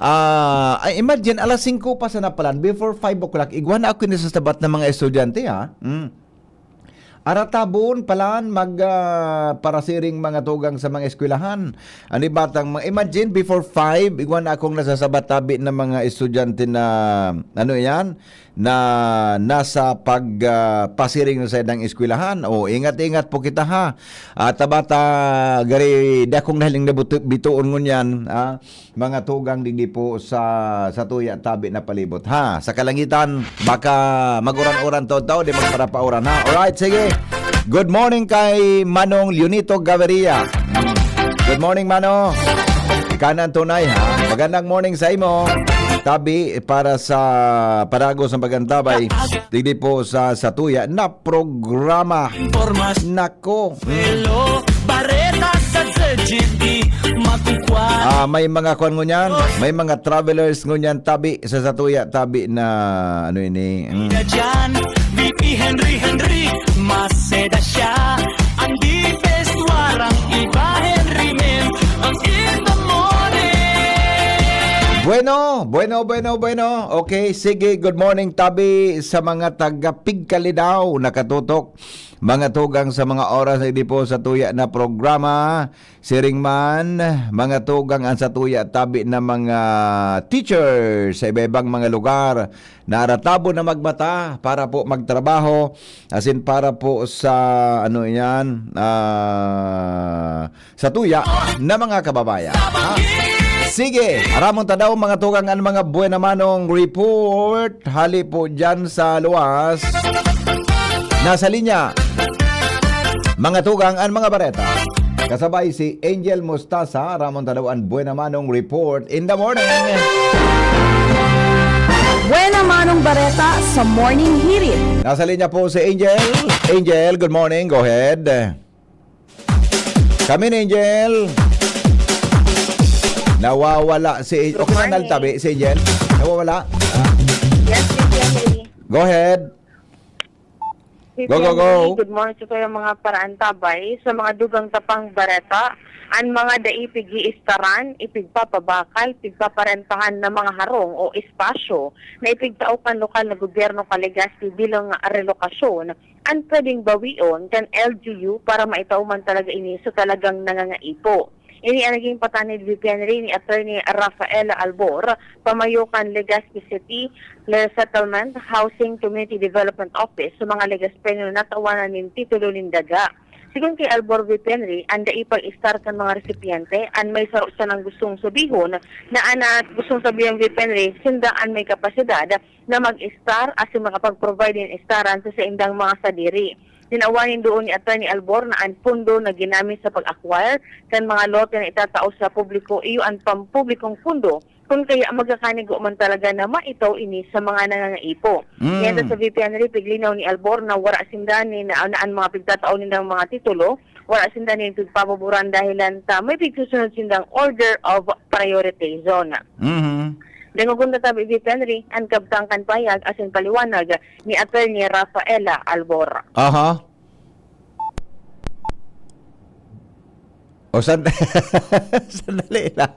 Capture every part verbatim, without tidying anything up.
Ah, ay, imagine, alas singko pa sana palan, before five o'clock, igwa na ako nasasabat ng mga estudyante, ha? Mm. Aratabon palan mag, ah, parasiring mga tugang sa mga eskwelahan. Ano batang mga, imagine, before five, igwa na akong nasasabat tabi ng mga estudyante na, ano yan, na nasa pag, ah, pasiring na sa idang eskwelahan. O, ingat-ingat po kita, ha. At tabata, gari, dakong nahiling na butu-, bituon ngunyan, ah, mga tugang digdi po sa, sa tuya tabi na palibot, ha. Sa kalangitan, baka maguran-uran to, to, di magparapauran, ha. Alright, sige. Good morning kay Manong Leonito Gaviria. Good morning, Mano. Ikanan tunay, ha. Magandang morning sa imo. Tabi para sa Paragos ng Pagantabay. Digdi po sa, sa tuya na programa. Impormas. Nako. Hello, Bareta sa Z G T, makukuha. Ah, may mga kwan ngunyan, may mga travelers ngunyan tabi sa satuya, tabi na ano ini. Mm. Dyan, V P Henry Henry, maseda siya. Ang the best, warang iba, Henry Men, ang in the morning. Bueno, bueno, bueno, bueno. Okay, sige, good morning, tabi sa mga taga Pigkalidaw, nakatutok. Mga tugang sa mga oras na di po sa tuya na programa. Siring man, mga tugang an satuya tabi na mga teacher sa iba-ibang mga lugar na aratabo na magmata para po magtrabaho, asin para po sa, ano yan, ah, satuya na mga kababayan. Ha? Sige, aramon ta daw, mga tugang, an mga buena manong report hali po dyan sa luwas. Nasa linya, mga tugang, an mga bareta. Kasabay si Angel Mostasa, aramon ta daw an buena manong report in the morning. Buena manong bareta sa Morning Hirit. Nasa linya po si Angel. Angel, good morning. Go ahead. Kami ni Angel. Nawawala si, okay na, morning. Naltabi si Angel. Nawawala. Ah. Yes, yes, yes, yes. Go ahead. Go, go, go. Good morning sa kayong mga paraantabay, sa mga dugang tapang bareta, an mga dai pig-iistaran, ipigpapabakal, pigpaparentahan na mga harong o espasyo na ipigtao kan lokal na gobyerno kan Legazpi bilang relokasyon, an pwedeng bawion kan L G U para maitao man talaga ini sa talagang nangangaipo. Ini ang naging patanid ni V P Henry ni Attorney Rafael Albor, pamayo kan Legazpi City Resettlement Housing Community Development Office sa mga Legazpeño na tawanan nin titulo nin daga. Sigon kay Albor V P Henry, an dai pag-istar kan mga resipyente, an may saro sanang gustong sabihon na an, ah, gustong sabihon V P Henry, sinda an may kapasidad na mag-istar asin makapag-provide nin istaran sa saindang mga sadiri. Tinawan nin duon ni Attorney Albor na an pondo na ginamit sa pag-acquire kan mga lote na itatao sa publiko iyo an pampublikong pondo, kun kaya magkakanigo man talaga na maitaw ini sa mga nangangaipo. Mm. Yan sa V P Henry, piglinaw ni Albor na wara sinda ni na, na an mga pigtatao nindang mga titulo, wara sinda nin pigpapaboran dahilan ta may pigsusunod sindang order of prioritization. Mhm. Dangogon ta tabi, V P Henry, an kabtang kan pahayag asin paliwanag ni Attorney Rafaela Albor. Aha. O, san-, sandali lang.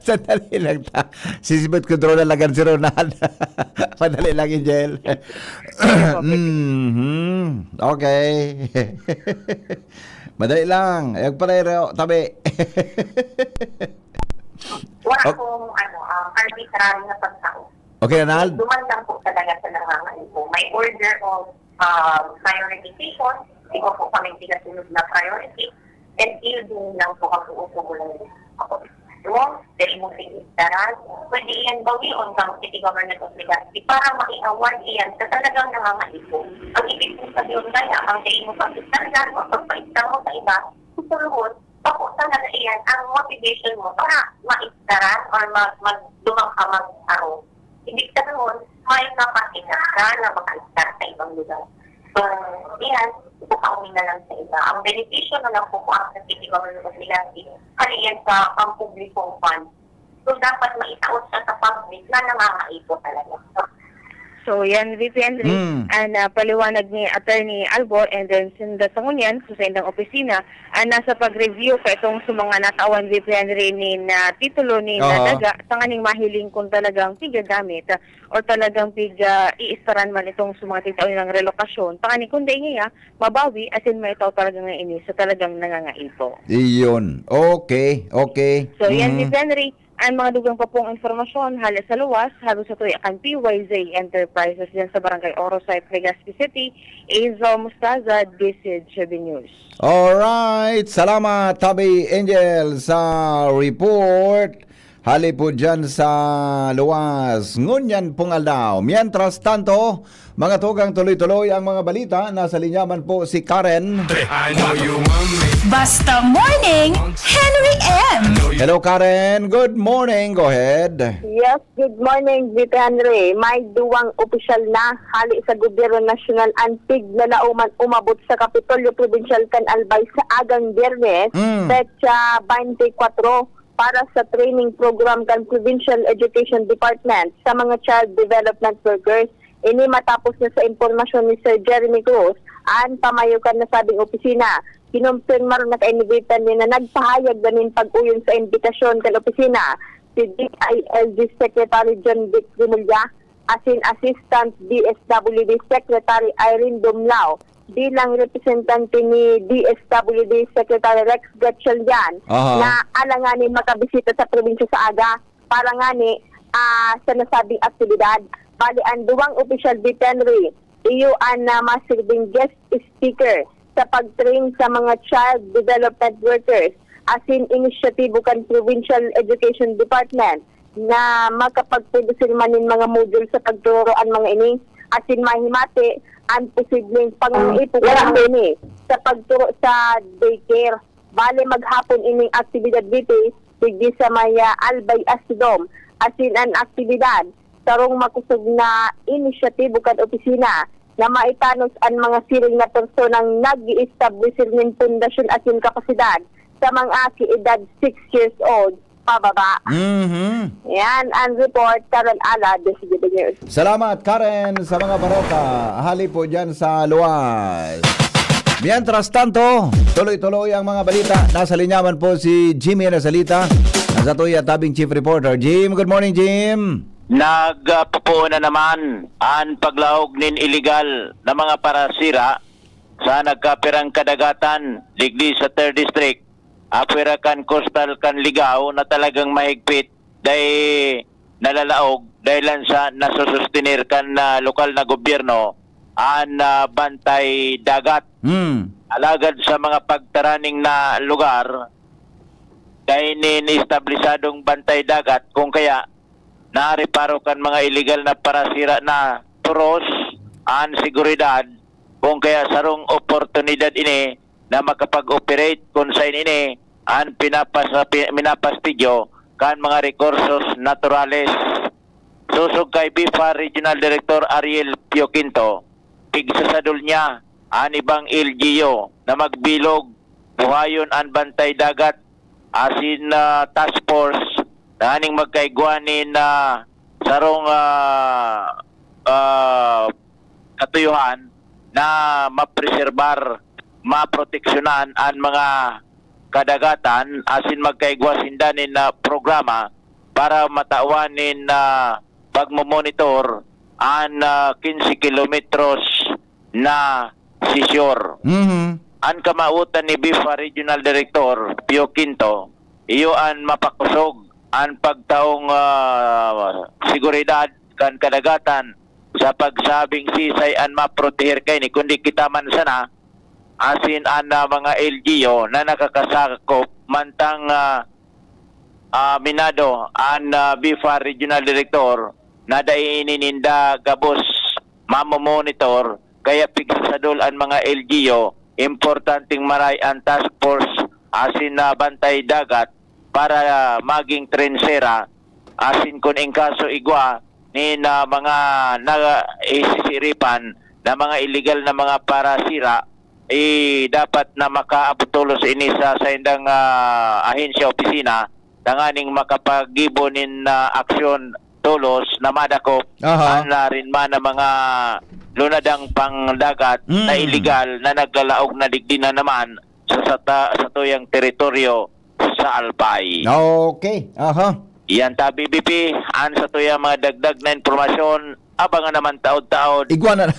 Sandali lang ta. Sisibot ko drone na lagan si Ronald. Madali lang, Angel. Mhm. Okay. Madali lang. Ayag pala, tabi. Wala Wa- akong, ano, um, arbitrary na pagtao. Okay, Ronald? Duman lang po talaga sa nangangaipo. May order of, um, prioritization. Di ba po kami pinasunod na priority? And yun din lang po ang uusubon ng ako. Yung, dahil mo sinistaran, pwede iyan bawion kang City Government of Legazpi para maki-award iyan sa talagang nangangaipo. Ang ibig kong sabihin kaya, ang dahil mo pag-istar dyan, o pagpaistar mo sa iba, susunod, bako talaga iyan ang motivation mo para maistaran or mag-, mag-, dumang ka mag-aro. Ibig sabihin, may kapasidad ka na makaistar sa ibang lugar. So, iyan, ipapauwi na lang sa iba. Ang benepisyo na lang po kung ang sa City Government of Legazpi, hali yan sa pampublikong fund. So, dapat maitaos siya sa public na nangangaipo talaga. So, yan, V P Henry, Mm. ang, ah, paliwanag ni Attorney Albor, and then sinda sa ngunyan, sa saindang opisina, ang nasa pag-review pa itong sa mga natawan, V P Henry, nin, ah, titulo ni Aha. Nadaga, tanganing mahiling kung talagang pigagamit, ah, or talagang pig, ah, iistaran man itong sa mga tigtao nilang relokasyon. Tanganing kung dai niya, mabawi, asin may tao talaga nga ini sa talagang nangangaipo. Iyon. Okay, okay. So, yan, Mm. V P Henry, ang mga dugang pa pong impormasyon, hale sa luwas, harong sa tuya kan P Y Z Enterprises dyan sa Barangay Orosay, Legazpi City, Hazel Mostaza, D Z H B News. Alright, salamat, Tabi Angel, sa report. Hale po dyan sa luwas. Ngunyan pong aldaw. Mientras tanto, mga tugang, tuloy-tuloy ang mga balita. Nasa linya man po si Karen. I know you want me. Basta Morning, Henry M. Hello, Karen. Good morning. Go ahead. Yes, good morning, V P Henry. May duwang opisyal na hale sa gobyerno nasyonal ang piglalaoman umabot sa Kapitolyo Probinsyal kan Albay sa agang Biyernes, Mm. petsa twenty-four, para sa training program kan Provincial Education Department sa mga child development workers. Ini matapos na sa impormasyon ni Sir Jeremy Cruz, an pamayo kan nasabing opisina. Kinumpirmar na kainibitan niya na nagpahayag na nin pag-uyon sa imbitasyon kan opisina si D I L G Secretary John Vic Remulla asin Assistant D S W D Secretary Irene Dumlao bilang representante ni D S W D Secretary Rex Gatchalian Aha. na alanganin makabisita sa probinsya sa aga para ngani, ah, sa nasabing aktibidad. Bali, ang duwang opisyal, V P Henry, iyo an, ah, masirbing guest speaker sa pag-train sa mga child development workers asin inisyatibo kan Provincial Education Department na makapagprodusir man nin mga module sa pagtuturo an mga ini, asin mahimati an posibleng pangangaipo kan mga ini sa pagturo sa daycare. Bale, maghapon ining aktibidad dito, digdi sa may, ah, Albay Asidom. Asin an aktibidad, sarong makosog na inisyatibo kan opisina na maitanos an mga siring na personang nag-i-establish nin pundasyon asin kapasidad sa mga aki edad six years old pababa. Mhm. Yan ang report, Karen Ala, D Z H B News. Salamat, Karen, sa mga bareta. Hali po dyan sa luwas. Mientras tanto, tuloy-tuloy ang mga balita. Nasa linya man po si Jimmy Nasalita. Nasa tuya, tabing chief reporter. Jim, good morning, Jim. Nagpupuon na naman an paglaog nin iligal na mga parasira sa nagkapirang kadagatan digdi sa third District, apwera kan kostal kan Ligao na talagang mahigpit dai nalalaog dahilan sa nasusustenir kan, ah, lokal na gobyerno an, ah, bantay dagat. Hmm. Alagad sa mga pagtaraning na lugar, dai nin establisadong bantay dagat, kung kaya nareparo kan mga iligal na parasira na puros an seguridad, kung kaya sarong oportunidad ini na makapag-operate kun saen ini an pinapas-, pi-, minapastidyo kan mga rekursos naturales. Sosog kay BIFAR Regional Director Ariel Pio Quinto, pigsasadol niya an ibang L G U na magbilog, buhayon an bantay dagat asin, ah, task force tanganing magkaigwa nin, ah, sarong, ah, ah, katuyuhan na mapreserbar, maproteksyonan an mga kadagatan asin magkaigwa sinda nin, ah, programa para matawan nin, ah, pagmomonitor an, ah, quince kilometros na seashore. Mhm. An kamawotan ni BIFAR Regional Director Pio Quinto, iyo an mapakosog an pagtaong, ah, seguridad kan kadagatan sa pagsabing sisay an maproteher kaini, kundi kita man sana asin an, ah, mga L G U na nakakasakop mantang, ah, ah, minado an, ah, BIFAR Regional Director na dai ini ninda gabos mamomonitor, kaya pigsasadol an mga L G U, importanteng maray an task force asin na bantay dagat para maging trensera, asin kun in kaso igwa nin, ah, mga naisisiripan na mga illegal na mga parasira, eh, dapat na makaabot tolos ini sa saindang, ah, ahensya, opisina, tanganing makapaggibo nin, ah, aksyon tolos na madakop Aha. ang na rin man ang mga lunadang pangdagat na Mm. iligal na naglalaog na digdi na naman sa, sa, ta- sa tuyang teritoryo sa Albay. Okay. Aha. Yan ta, B B P, an sa tuyang mga dagdag na impormasyon, abangan naman taod-taod. Iguana na.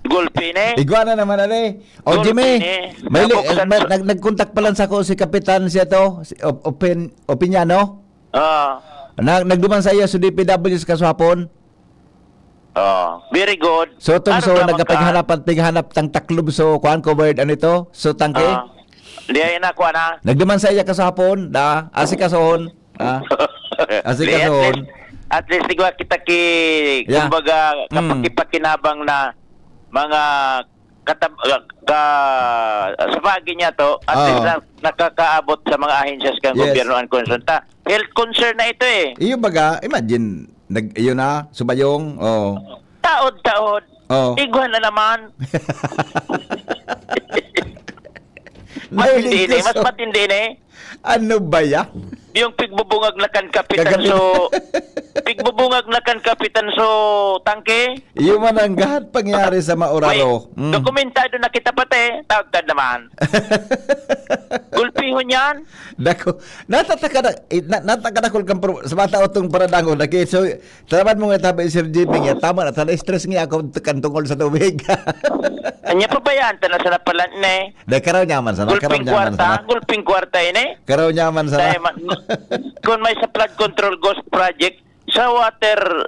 Gulpi ni. Iguana naman, ali. O, Gulpi Jimmy, ni. may li- Nabuksan may- sa nag- nagkontak pa lang sa ko si Kapitan siya to, si Op- Open- Opiniano. Ah. Na, nagduman sa iya sa D P W sa kaswapon. Oh, very good. So, tong Ano so, naman ka? nagkapighanap, pighanap tang taklob, so, kuan, covered, ano ito? So, tangke? Ah. Di ay na, kuan, ah. Nagduman sa iya kasapon, da, asikasohon, ah, Di, at asikasohon. least, at least, igwa kita ki, Yeah. kumbaga, Mm. kapakipakinabang na mga katab-, ka, sa bagay niya to, at Oo. least na, nakakaabot sa mga ahensyas ng Yes. gobyerno ang concern. Ta, health concern na ito eh. Iyo baga, imagine, nag, iyo na, subayong, oh. Taod-taod. Oh. Igwa na naman. Mahilig Matindi ini, ko mas sa matindi ini. Ano ba ya? Yung pigbubungag na kan Kapitan Kagabi. So, pigbubungag na kan Kapitan So, tangke? Iyo man ang gahat pangyari sa Mauraro. May Mm. dokumentado na kita pati, tawag ka naman. Gulpihon yan. Dako, natataka na, eh, na, natataka na kung kang pro-, sa mga tao tong paradangon, lagi. So, salamat mo nga tabi, Sir Jimmy, nga, tama na, tala stress nga ako kan tungkol sa tubig. Anya pa ba yan? Tana sa napalan na eh. Dahil karaw nyaman sana, karaw Gulping nyaman kwarta, sana. Gulping kwarta ini. Karaw nyaman sana. Dahil ma- kung may sa flood control ghost project, sa water,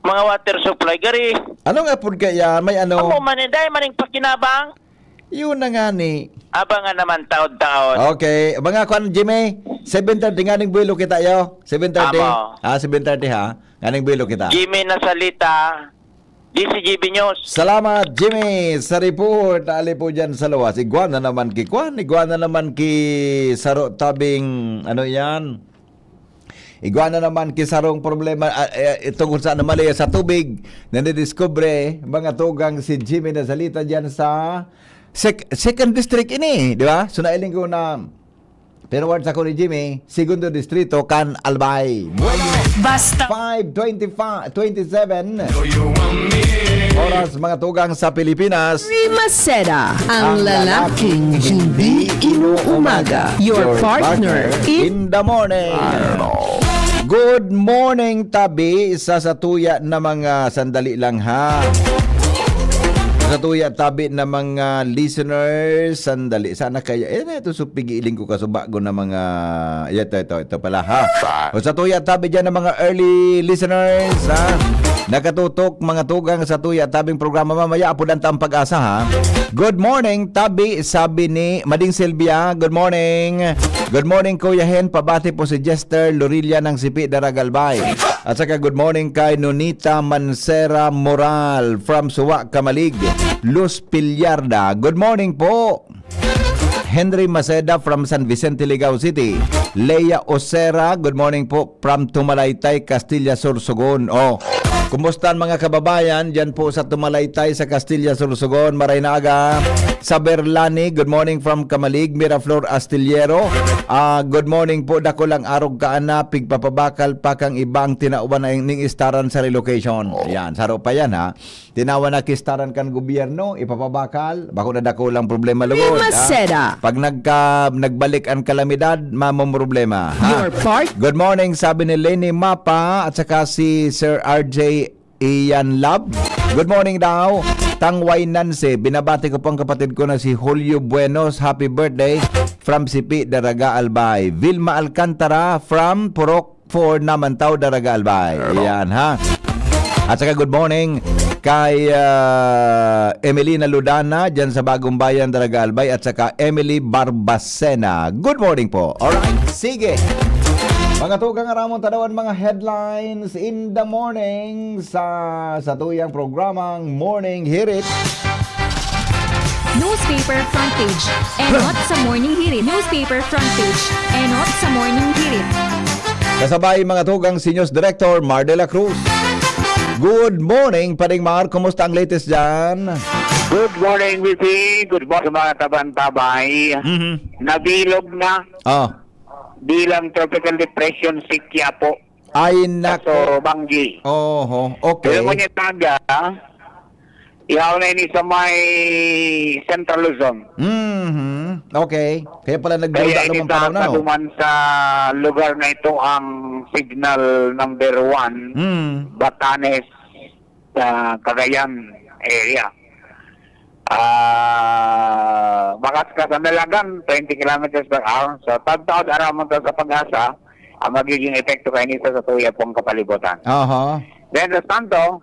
mga water supply, gari. Ano nga pud kaya? May ano? Amo man eh, dahil maning pakinabang. Yun na nga ni. Abangan naman taon-taon. Okay. Mga kwan, Jimmy, seven thirty nga ning buwelo kita, yo. Seven thirty? Amo. Ah, seven thirty ha. Nga ning buwelo kita. Jimmy Nasalita, D C G B News. Salamat, Jimmy, sa report. Ali po dyan sa luwas. Igwa na naman ki kwan, igwa na naman ki saro tabing, ano yan? Igwa na naman ki sarong problema, ah, eh, tungkol sa anomalya sa tubig na nadiskubre, mga tugang si Jimmy Nasalita dyan sa sec-, second district ini, di ba? So, nailing ko na, pero word sa ko ni Jimmy, segundo distrito kan Albay. Bueno, Basta. five twenty-five, twenty-seven. Oras, mga tugang sa Pilipinas. Rima Seda, ang Ang lalaking lalaking hindi hindi inuumaga. inuumaga. Your Your partner partner in in the morning. Good morning, tabi. Sa satuya na mga sandali lang, ha. Sa tuya, tabi na mga listeners, sandali. Sana kaya, eh, na ito, so, pigiling ko kaso bago na mga, ito, ito, ito pala, ha. O sa tuya, tabi dyan ng mga early listeners, ha. Nakatutok, mga tugang sa tuya, tabing programa mamaya, apudan ta ang pag-asa, ha. Good morning, tabi, sabi ni Mading Silvia. Good morning. Good morning, Kuya Hen. Pabati po si Jester Lorilla ng Sipi, Daragalbay. At saka good morning kay Nonita Mansera Moral from Suwa, Camalig. Luz Pillarda. Good morning po. Henry Maceda from San Vicente, Ligao City. Leia Osera, good morning po from Tumalaytay, Castilla, Sorsogon. Oh, kumusta ang mga kababayan dyan po sa Tumalaytay, sa Castilla, Sorsogon? Maray na aga. Sa Berlani, good morning from Camalig, Miraflor Astillero. Ah, good morning po, dakulang arog ka ana, pigpapabakal pa kang ibang tinawan na ning istaran sa relocation. Yan, saro pa yan ha. Tinawan na kistaran kan gobyerno, ipapabakal, bako na dakulang problema lugod, Rima ha? Seda. Pag nagka, nagbalik ang kalamidad, mamong problema, ha? Your part? Good morning, sabi ni Lenny Mapa at saka si Sir R J Ian Lab. Good morning daw. Tangway Nancy, binabati ko po ang kapatid ko na si Julio Buenos. Happy birthday from Sipi, Daraga, Albay. Vilma Alcantara from Purok four naman tao, Daraga Albay. Yan, ha? At saka good morning kay, ah, Emelina Ludana dyan sa Bagong Bayan, Daraga Albay, at saka Emily Barbacena. Good morning po. Alright, sige. Mga tugang, aramon tadawan mga headlines in the morning sa, sa tuyang programang Morning Hirit. Newspaper front page. Enot sa Morning Hirit. Newspaper front page. Enot sa Morning Hirit. Kasabay, mga tugang, si News Director Mar de la Cruz. Good morning, Pading Mar. Kumusta ang latest dyan? Good morning, V P. Good morning, mga kabantabay. Mhm. Nabilog na. Ah. bilang Tropical Depression si Quiapo. Ay, Kaso nako. Banggi. Oho, okay. Pero mo niya taga, ihaw na ini sa may Central Luzon. Mhm. Okay. Kaya pala Kaya nagduda ini naman pala na, no? Duman sa lugar na ito ang signal number one, Hmm. Batanes, sa Cagayan area. Ah, bakas ka sa Nalagan, twenty kilometers per hour. So, tagtaod araman ta sa Pag-asa, ang magiging epekto kaini sa satuya pong kapalibutan. Aha. Then, sa tanto,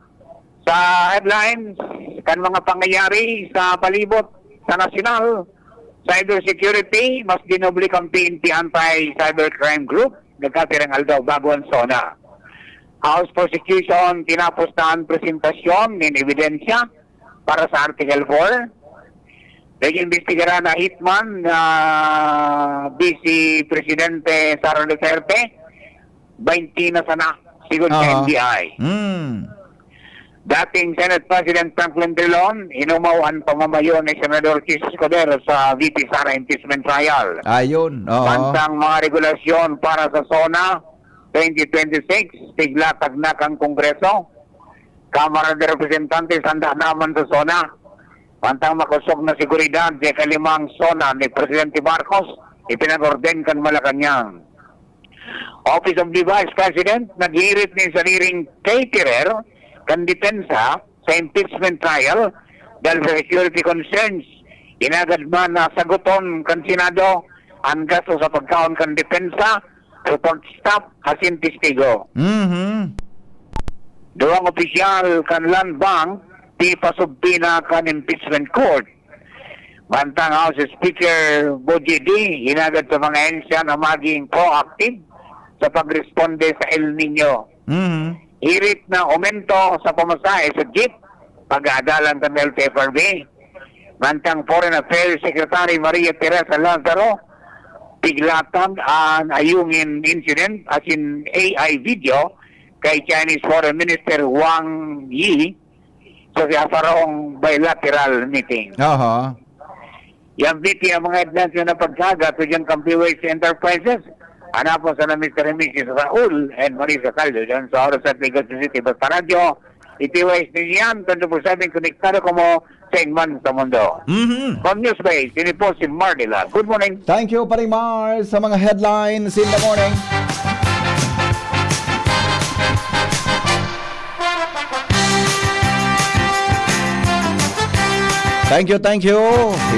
sa headlines, kan mga pangyayari sa palibot sa nasyonal, cybersecurity, mas dinoble kan P N P Anti-Cybercrime Group, nagkatirang aldaw bago ang SONA. House prosecution, tinapos na ang presentasyon nin ebidensya para sa Article four. Nag-imbestigaran na hitman na Vice Presidente Sara Duterte, baynte na sana, sigon sa Aha. N B I. Hmm. Dating Senate President Franklin Drilon, inumaw ang pamamayo ni Senador Chiz Escudero sa V P Sara impeachment trial. Ayun. Oo. Mantang mga regulasyon para sa SONA twenty twenty-six, tiglatag na kan Kongreso. Kamara de Representantes handa naman sa SONA. Mantang makosog na seguridad sa ikalimang SONA ni Presidente Marcos, ipinag-orden kan Malacañang. Office of the Vice President naghirit nin sadiring caterer kan depensa sa impeachment trial dahil sa security concerns. Inagad man na saguton kan Senado ang gasto sa pagkaon kan depensa, support staff, asin testigo. Mhm. Duwang opisyal kan Land Bank, di pa subpina kan impeachment court. Mantang House Speaker Boji D, hinagad sa mga ahensya na maging proactive sa pagresponde sa El Nino. Mhm. Hirit na aumento sa pamasahe sa jeep, pag-aadalan kan L T F R B. Mantang Foreign Affairs Secretary Maria Teresa Lazaro, piglatag an ayungin incident asin A I video kay Chinese Foreign Minister Wang Yi sa siyasarong bilateral meeting. Aha. Yan, Vicky, ang mga headlines na napagkagat sa dyan Kampiway sa Enterprises. Hanapon sa na Mister and Missus Raul and Marisa Caldo dyan sa Oras at Negosyo City. Basta Radyo, itiwais ninyo yan, twenty-four seven konektado kamo sa inman sa mundo. Mhm. From Newsbase, ini po si Marnila. Good morning. Thank you, Paring Mars, sa mga headlines in the morning. Thank you, thank you.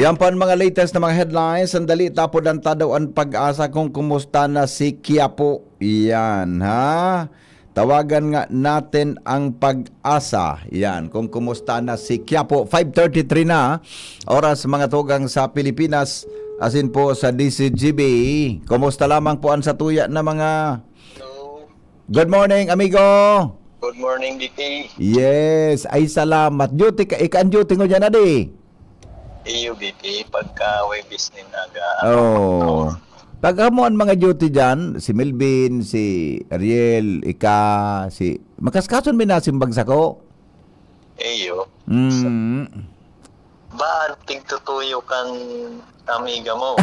Yan po ang mga latest na mga headlines. Sandali, tapod ang tadaw ang Pag-asa kung kumusta na si Quiapo. Yan, ha? Tawagan nga natin ang Pag-asa. Yan, kung kumusta na si Quiapo. Five thirty-three na, oras mga tugang sa Pilipinas. Asin po sa D C G B. Kumusta lamang po ang satuya na mga... Hello. Good morning, amigo! Good morning, D K. Yes, ay salamat. Duty ka, ika ang duty mo dyan, adi? Iyo, D K, pagka Huwebes nin aga. Oh. Pag amo ang mga duty dyan, si Melvin, si Ariel, ika, si... Makaskason may nasimbag sako. Iyo. Mm. Ba, tigtutuyo kan amiga mo?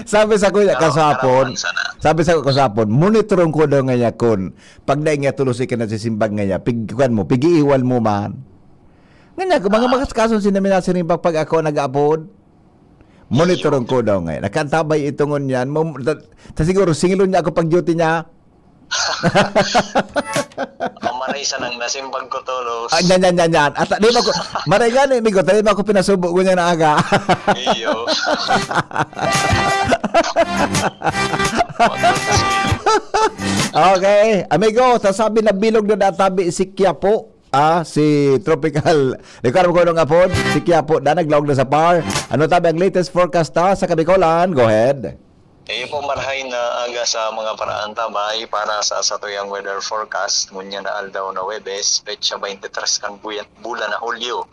Sabi sa kuya Karaw- kasapon, karawan sana. Sabi sa kasapon, monitoron ko daw nga niya kun pag dai nga tulos ka nasisimbag nga niya, pig, kuwan mo, pigiiwal mo man. Nga niya, kung mga Ah. makaskason sinaminasiring pag, pag ako nag-aapod, monitoron ko daw nga. Nakantabay ito ngon yan. Mo, ta, ta siguro, singilon niya ako pag duty niya. Ang maray sanang nasimbag ko tolos. Ah, yan, yan, yan, yan. At di ba ko, maray gani, amigo, tayo ba ako pinasubo ko niya na aga? Iyo. Okay, amigo, sasabi na bilog na natabi si Quiapo. Ah, si Tropical. Ikaw mo ko nung apod, si Quiapo, da naglaog na sa par. Ano tabi ang latest forecast ta sa Kabikolan? Go ahead. Iyo po, marhay na aga sa mga paraan tabay para sa satuyang weather forecast. Ngunyan na aldaw na Webes, petsa twenty-three kan buya- bulan na Hulyo.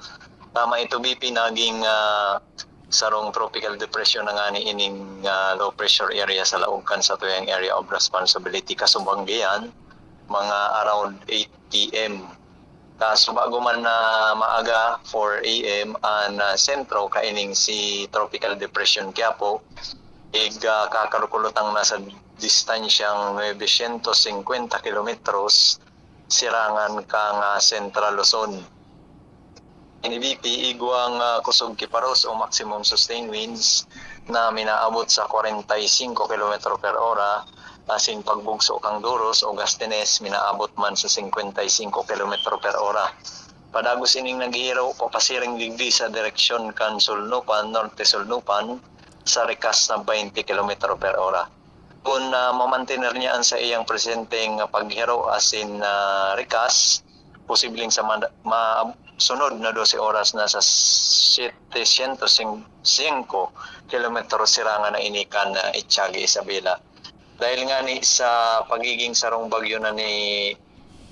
Tama ito, B P, naging ah, sarong tropical depression na nga ni ining ah, low pressure area sa laog kan satuyang area of responsibility. Kasubanggian, mga around eight P M Kasubago man na maaga, four a m, an, ah, sentro kaining si Tropical Depression Quiapo, ig, ah, kakalkulotang nasa distansyang nuebe syentos singkwenta kilometros sirangan kan, ah, Central Luzon. Ini B P, igwang, ah, kusog ki paros o maximum sustained winds na minaabot sa kwarenta y singko kilometro per ora, asin pagbugso kan duros o gustines minaabot man sa singkwenta y singko kilometro per ora. Padagos ining naghihiro papasiring digdi sa direksyon kan sulnupan, norte-sulnupan, sa rikas na baynte kilometro per ora. Kun, ah, mamantener niya an saiyang presenteng paghiro asin, ah, rikas, posibleng sa manda-, ma-, sunod na dose oras na sa setecientos singko kilometro sirangan na ini kan, ah, Etiaga Isabela. Dahil ngani sa pagiging sarong bagyo na ni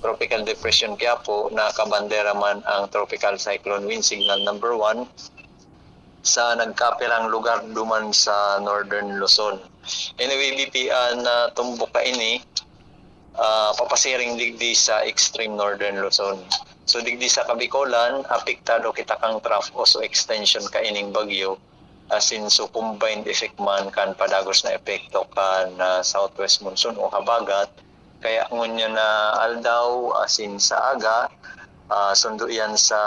Tropical Depression Quiapo, nakabandera man ang Tropical Cyclone Wind Signal number one sa nagkapirang lugar duman sa Northern Luzon. Anyway, B P, an, ah, tumbok kaini, ah, papasiring digdi sa extreme Northern Luzon. So, digdi sa Kabikolan, apektado kita kan trough o so extension kaining bagyo, asin so combined effect man kan padagos na epekto kan, ah, southwest monsoon o habagat. Kaya ngunyan na aldaw, asin sa aga, ah, sundo iyan sa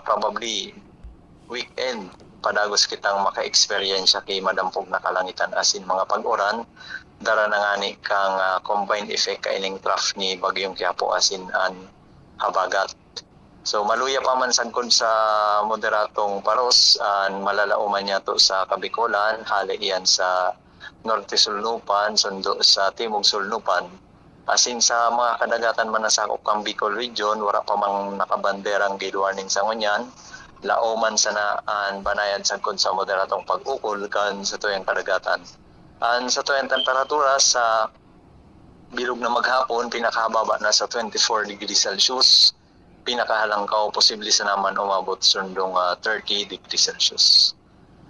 probably weekend, padagos kitang maka-eksperyensya ki madampog na kalangitan asin mga pag-uran, dara na ngani kan, ah, combined effect kaining trough ni Bagyong Quiapo asin an habagat. So, maluya pa man sagkod sa moderadong paros, an malalaoman niyato sa Kabikolan, hale iyan sa Norte Sulnupan, sundo sa Timog Sulnupan. Asin sa mga kadagatan man na sakop kan Bicol Region, wara pa man nakabanderang gale warning sa ngunyan. Laoman sana an banayad sagkod sa moderadong pag-ukol kan satuyang kadagatan. An satuyang temperatura sa bilog na maghapon, pinakahababa na sa twenty-four degrees Celsius. Pinakahalangkaw, posible sana man umabot sundong, ah, thirty degrees Celsius.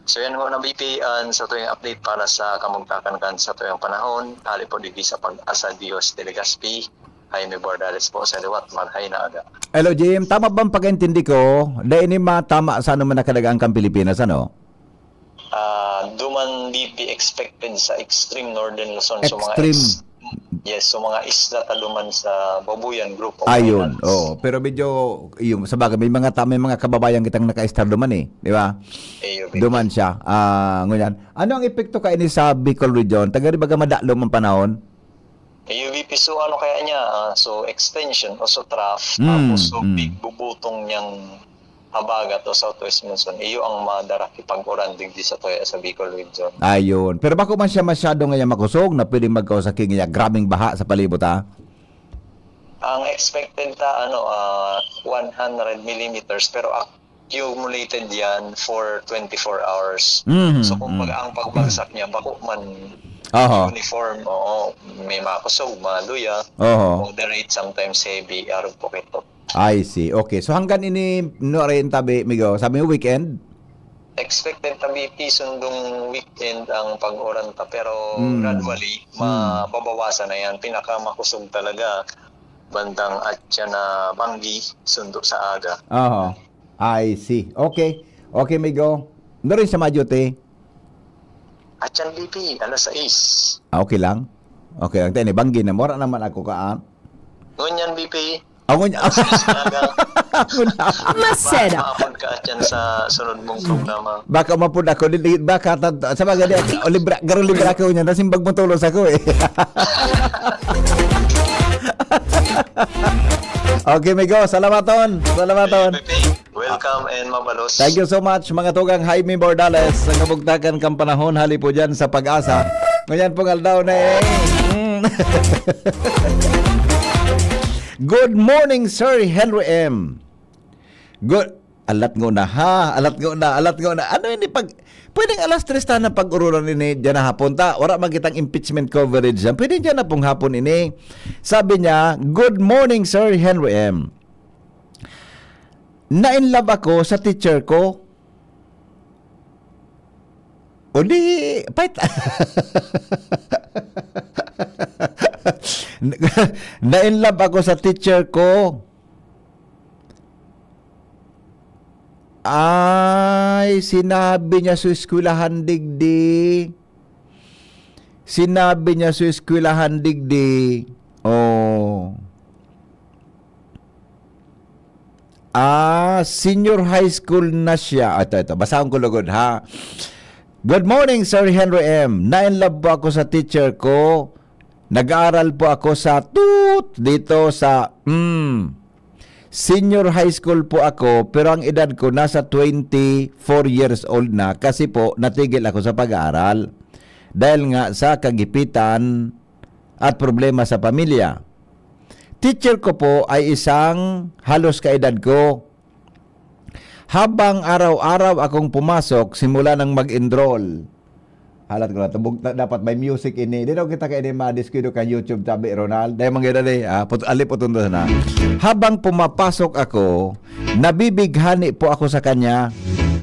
So, yan muna, B P, an satuyang update para sa kamugtakan kan satuyang panahon. Hale po digdi sa Pag-asa, Dios de Legazpi, Jaime Bordales po sa liwat, marhay na aga. Hello, Jim. Tama bang pagkaintindi ko? Dai ini matama sa ano man na kadagaan kan Pilipinas, ano? Ah, duman B P expected sa extreme northern Luzon. So, mga Extreme. ex-, yes, so mga isla ta duman sa Babuyan Group of Ayun, Islands. Oo. Pero medyo, yung, sa bagay, may mga ta-, may mga kababayan kitang naka-estar duman eh, di ba? Ayun, Duman siya. Ah, ngunyan. Ano ang epekto kaini sa Bicol Region? Taga di baga madalom ang panahon? Ayun, B P, so ano kaya niya? Ah, so extension o so trough, Mm, tapos so mm. big bubutong niyang habagat o southwest monsoon, iyo ang madara ki pag-uran digdi sa tuya sa Bicol Region. Ayun. Pero bako man siya masyado ngaya makosog na pwedeng magkausa ki ngaya grabeng baha sa palibot, ha? Ang expected ta, ano, ah, one hundred millimeters, pero accumulated yan for twenty-four hours. Mhm, So, kumbaga, mm. ang pagbagsak niya, bako man Oho. uniform, oo, may makosog, maluya, Oho. moderate, sometimes heavy, arog po kito. I see. Okay. So, hanggang ini, no, rin tabi, Migo? Sabi mo, weekend? Expected ta, B P, sundong weekend ang pag-uran ta, pero Mm. gradually, Mm. mababawasan na yan. Pinakamakusog talaga, bandang atyan na banggi, sundo sa aga. Oho. I see. Okay. Okay, Migo. Ano rin sa Mayo, te? Atyan, B P, alas sais. Ah, okay lang. Okay lang. Tayo, banggi na. Mura naman ako ka, ah. Ngunyan, B P. Ako niya. Alas sais na aga. Ako na. Masarap. Maapod ka atyan sa sunod mong programa. Baka mapod ako, dili, baka, ta-, sa bagay, di, o, libra, garo libra ako niya, nasimbag mo tulos ako eh. Okay, Migo, salamaton. Salamaton. Welcome and mabalos. Thank you so much, mga tugang Jaime Bordales. Sa kabugtakan kang panahon, hali po dyan sa Pag-asa. Ngunyan pong aldaw na eh. Mm. Good morning, Sir Henry M. Good. Alat ngo na, ha? Alat ngo na, alat ngo na. Ano ini pag, pwedeng alas tres ta na pag-urulan ini dyan na hapon ta? Wala man kitang impeachment coverage dyan. Pwede dyan na pong hapon ini. Sabi niya, "Good morning, Sir Henry M. Na-in love ako sa teacher ko." O di, pait. "Na-in love ako sa teacher ko. Ay, sinabi niya sa eskwelahan digdi. Sinabi niya sa eskwelahan digdi. Oh. Ah, senior high school na siya. Ah, ito, ito. Basahon ko lugod, ha? "Good morning, Sir Henry M. Na-in love po ako sa teacher ko. Nag-aaral po ako sa tut dito sa, mm, senior high school po ako, pero ang edad ko nasa twenty-four years old na kasi po natigil ako sa pag-aaral dahil nga sa kagipitan at problema sa pamilya. Teacher ko po ay isang halos kaedad ko. Habang araw-araw akong pumasok, simula nang mag-enroll." Halat ko na, tubog na, dapat may music ini. Di daw kita kaini madiskuido kan YouTube, sabi Ronald. Dahil mangyari, ah, put-, alip po tundo na. "Habang pumapasok ako, nabibighani po ako sa kanya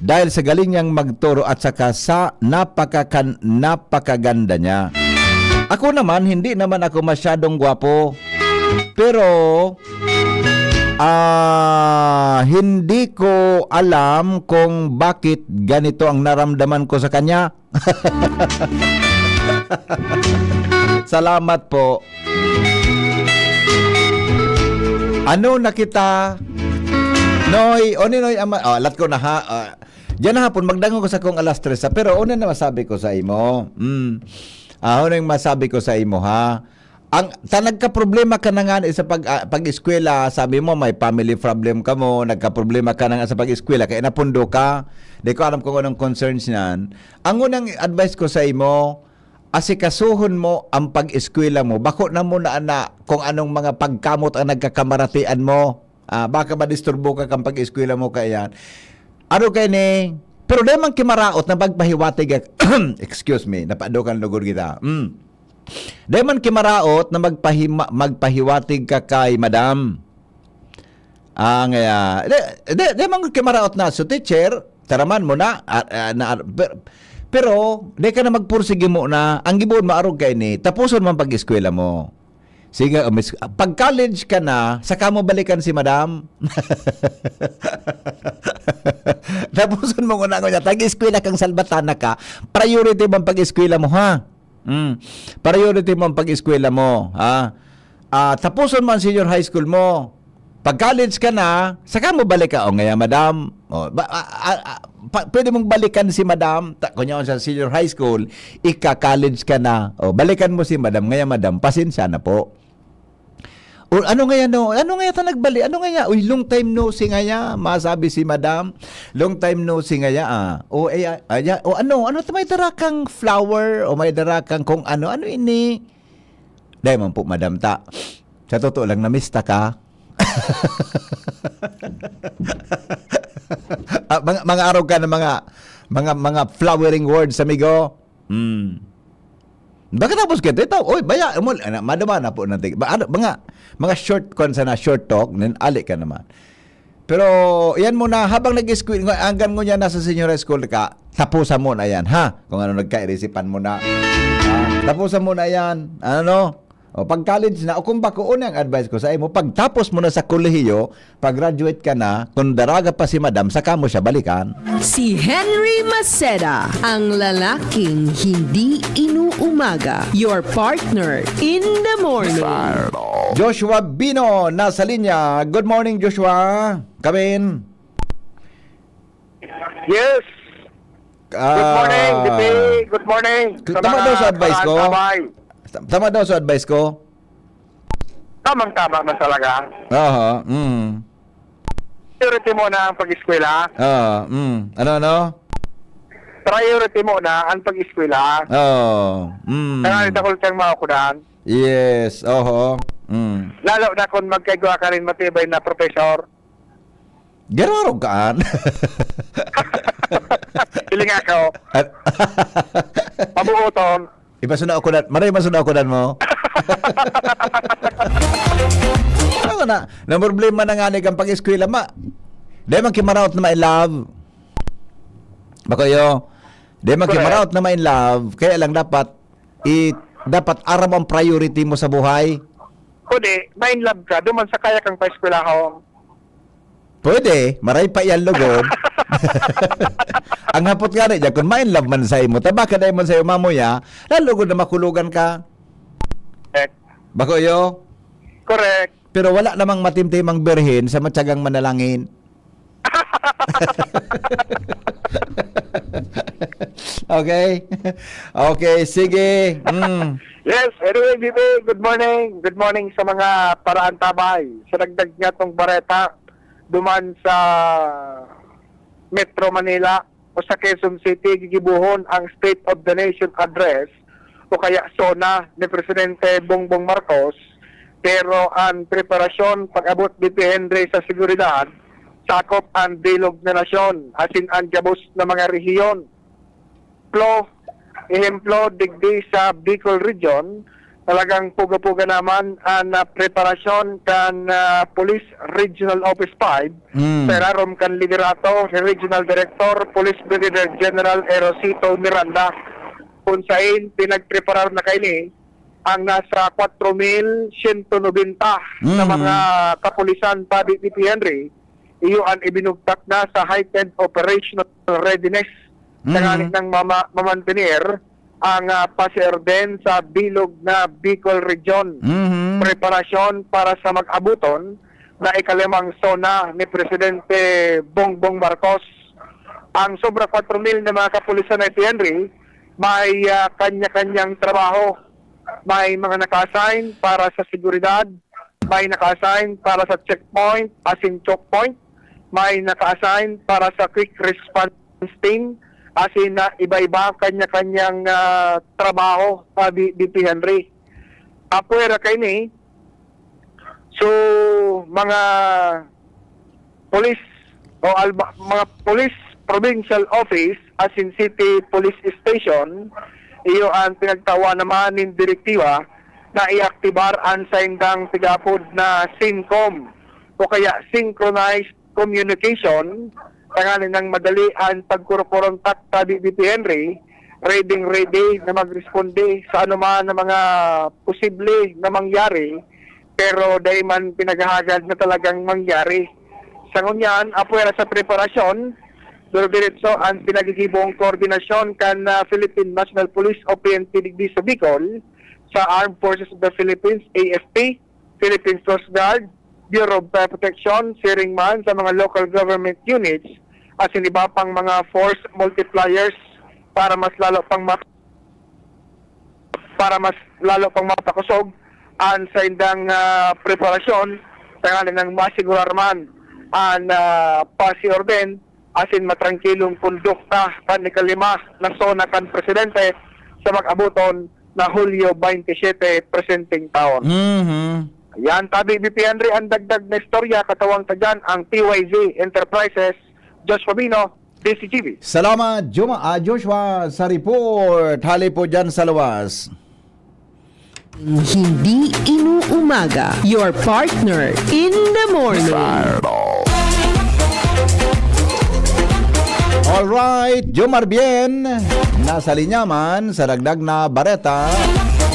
dahil sa galing niyang magturo at saka sa napakakan-, napakaganda niya. Ako naman, hindi naman ako masyadong gwapo. Pero, ah, hindi ko alam kung bakit ganito ang naramdaman ko sa kanya." Salamat po. Ano na kita? Noy, o ni Noy, ama, oh, lat ko na, ha. Ah, diyan na hapon, magdangon ko sa kong alas tres, ha. Pero una na masabi ko sa imo. Mm. Ah, una yung masabi ko sa imo, ha. Ang, ta nagkaproblema ka na nga sa pag, ah, pag-eskwela, sabi mo may family problem ka mo, nagkaproblema ka na nga sa pag-eskwela, kaya napundo ka. Di ko alam kung anong concerns niyan. Ang unang advice ko sa imo, asikasuhon mo ang pag-eskwela mo. Bako na muna na kung anong mga pagkamot ang nagkakamaratian mo. Ah, baka madisturbo ka kan pag-eskwela mo kaya. Ano kaya ni? Pero di man kimaraot na magpahiwatig ka. Excuse me, napadokan lugod kita. Mm. Di man kimaraot na magpahima-, magpahiwatig ka kay madam. Ah, ngaya, di, di, di man kimaraot na. So, teacher, taraman mo na, ah, ah, na, pero, pero, di ka na magpursige mo na. Ang gibohon mo, arog ka ini, tapuson mo ang pag-eskwela mo. Sige, umis-, pag college ka na, saka mo balikan si madam. Tapuson mo nguna, nguna, tag-eskwela kang salbatana ka, priority mo ang pag-eskwela mo, ha? Mm. Priority mo ang pag-eskwela mo, ha? Ah, tapuson mo ang senior high school mo. Pag college ka na, saka mo balik ka. O, ngaya, madam, o, ba, a, a, a, pa, pwede mong balikan si madam. Ta, kunya sa senior high school, ika-college ka na. O, balikan mo si madam. Ngaya, madam, pasensya na po. O, ano ngaya, no? Ano ngaya ta nagbali? Ano ngaya? Uy, long time no see ngaya, masabi si madam. Long time no see ngaya, ah. O, eh, ah, ah, ya-, o ano? Ano ta may dara kang flower? O may dara kang kung ano? Ano ini? Dai man po, madam, ta. Sa totoo lang, namista ka. Ah, mga, mga arog ka na mga, mga, mga flowering words, amigo. Hmm. Pagkatapos ka, ito, oy, baya, umul-, ana, madama na po natin. Ba, ano, mga, mga short, kwan sana, short talk, nin ali ka naman. Pero, yan muna, habang nag-school, hanggang ngunyan nasa senior high school ka, tapusan mo na yan, ha? Kung ano nagkairisipan mo na. Ah, tapusan mo na yan. Ano, no? O, pag college na, o kung bako, una ang advice ko sa imo, pagtapos mo na sa kolehiyo, pag-graduate ka na, kung daraga pa si madam, saka mo siya balikan. Si Henry Maceda, ang lalaking hindi inuumaga. Your partner in the morning. Joshua Bino, nasa linya. Good morning, Joshua. Kamin. Yes. Good morning, Ah. D P. Good morning K-, sa tama mga daw sa advice ko. Karantabay. Tama daw sa advice ko. Tamang-tama man talaga. Aha, mm. Priority mo na ang pag-eskwela. Ah, mm. Ano, ano? Priority mo na ang pag-eskwela. Oo, mm. Kaya dakul siyang makukunan. Yes, oho. Mm. Lalo na kung magkaigwa ka rin matibay na professor. Gararog kaan. Hiling ako. At Pabuoton. Iba suna ako na, maray man suna ako na mo. Ano na, na problema na nga ni kang pag-eskwela, ma. Di man kimaraot na ma-in love. Bakoyo, di man Correct. kimaraot na ma-in love, kaya lang dapat, i-, dapat aram ang priority mo sa buhay. Kundi, ma-in love ka, duman sa kaya kang paeskwelahon. Pwede, maray pa yan lugod. Ang hapot nga na dyan, kung ma-in love man sa imo, ta baka dahil man sa'yo mamuya, lalo gud na makulogan ka. Correct. Bako yo? Correct. Pero wala namang matimtimang birhen sa matyagang manalangin. Okay? Okay, sige. Mm. Yes, anyway, B B, good morning. Good morning sa mga paraantabay. Sa dagdag nga tong bareta, duman sa Metro Manila o sa Quezon City, gigibohon ang State of the Nation Address o kaya SONA ni Presidente Bongbong Marcos, pero ang preparasyon pag-abot ni P N R sa seguridad, sakop ang bilog na nasyon, asin ang gabos na mga rehiyon. Ehemplo, ehemplo, digdi sa Bicol Region, talagang puga-puga naman ang, ah, preparasyon kan, ah, Police Regional Office five, Mm. sa irarom kan liderato ni Regional Director, Police Brigadier General Erosito Miranda, kun sain pinagpreparar na kaini ang nasa kwatro mil siyento nobenta na Mm. mga kapulisan tabi ni P N R, iyo an ibinugtak na sa heightened operational readiness Mm. tanganing nang mama-, mamantener ang, ah, pasiorden sa bilog na Bicol Region. Mhm. Preparasyon para sa mag-abuton na ikalimang SONA ni Presidente Bongbong Marcos. Ang sobra kwatro mil na mga kapulisan ng P N R may, ah, kanya-kanyang trabaho. May mga naka-assign para sa seguridad, may naka-assign para sa checkpoint, as in choke point, may naka-assign para sa quick response team, as in na iba-iba kanya-kanyang, ah, trabaho sa B-, B P Henry. Apwera kaini, so, mga police o alba-, mga police provincial office, as in city police station, iyo ang pinagtawan naman nin direktiba na iaktibar an saindang tigapod na syncom o kaya synchronized communication, tanganing nang madali an pagkurokorontak sa B B P Henry, ready-ready na magresponde sa anuman na mga posible na mangyari, pero dai man pinaghahagad na talagang mangyari. Sa ngunyan, apwera sa preparasyon, dire-diretso ang pinagigibong koordinasyon kan, ah, Philippine National Police o P N P digdi sa Bicol, sa Armed Forces of the Philippines, A F P, Philippine Coast Guard, Bureau of Fire Protection, siring man sa mga local government units, asin iba pang mga force multipliers para mas lalo pang ma-, para mas lalo pang mapakusog an saindang, ah, preparasyon, tanganing nang masigurar man an, ah, pasiorden asin matrangkilong kondukta kan ikalima na SONA kan presidente sa mag-abuton na Hulyo twenty-seven presenteng taon. Mhm. Yan, tabi, B P Henry, ang dagdag na istorya, katawang ta dyan ang P Y Z Enterprises, Josh Fabino, D C G B. Salamat, Juma-, ah, Joshua, sa report. Hali po dyan sa luwas. Hindi inuumaga. Your partner in the morning. Alright, Jomar Bien, nasa linya man sa dagdag na bareta.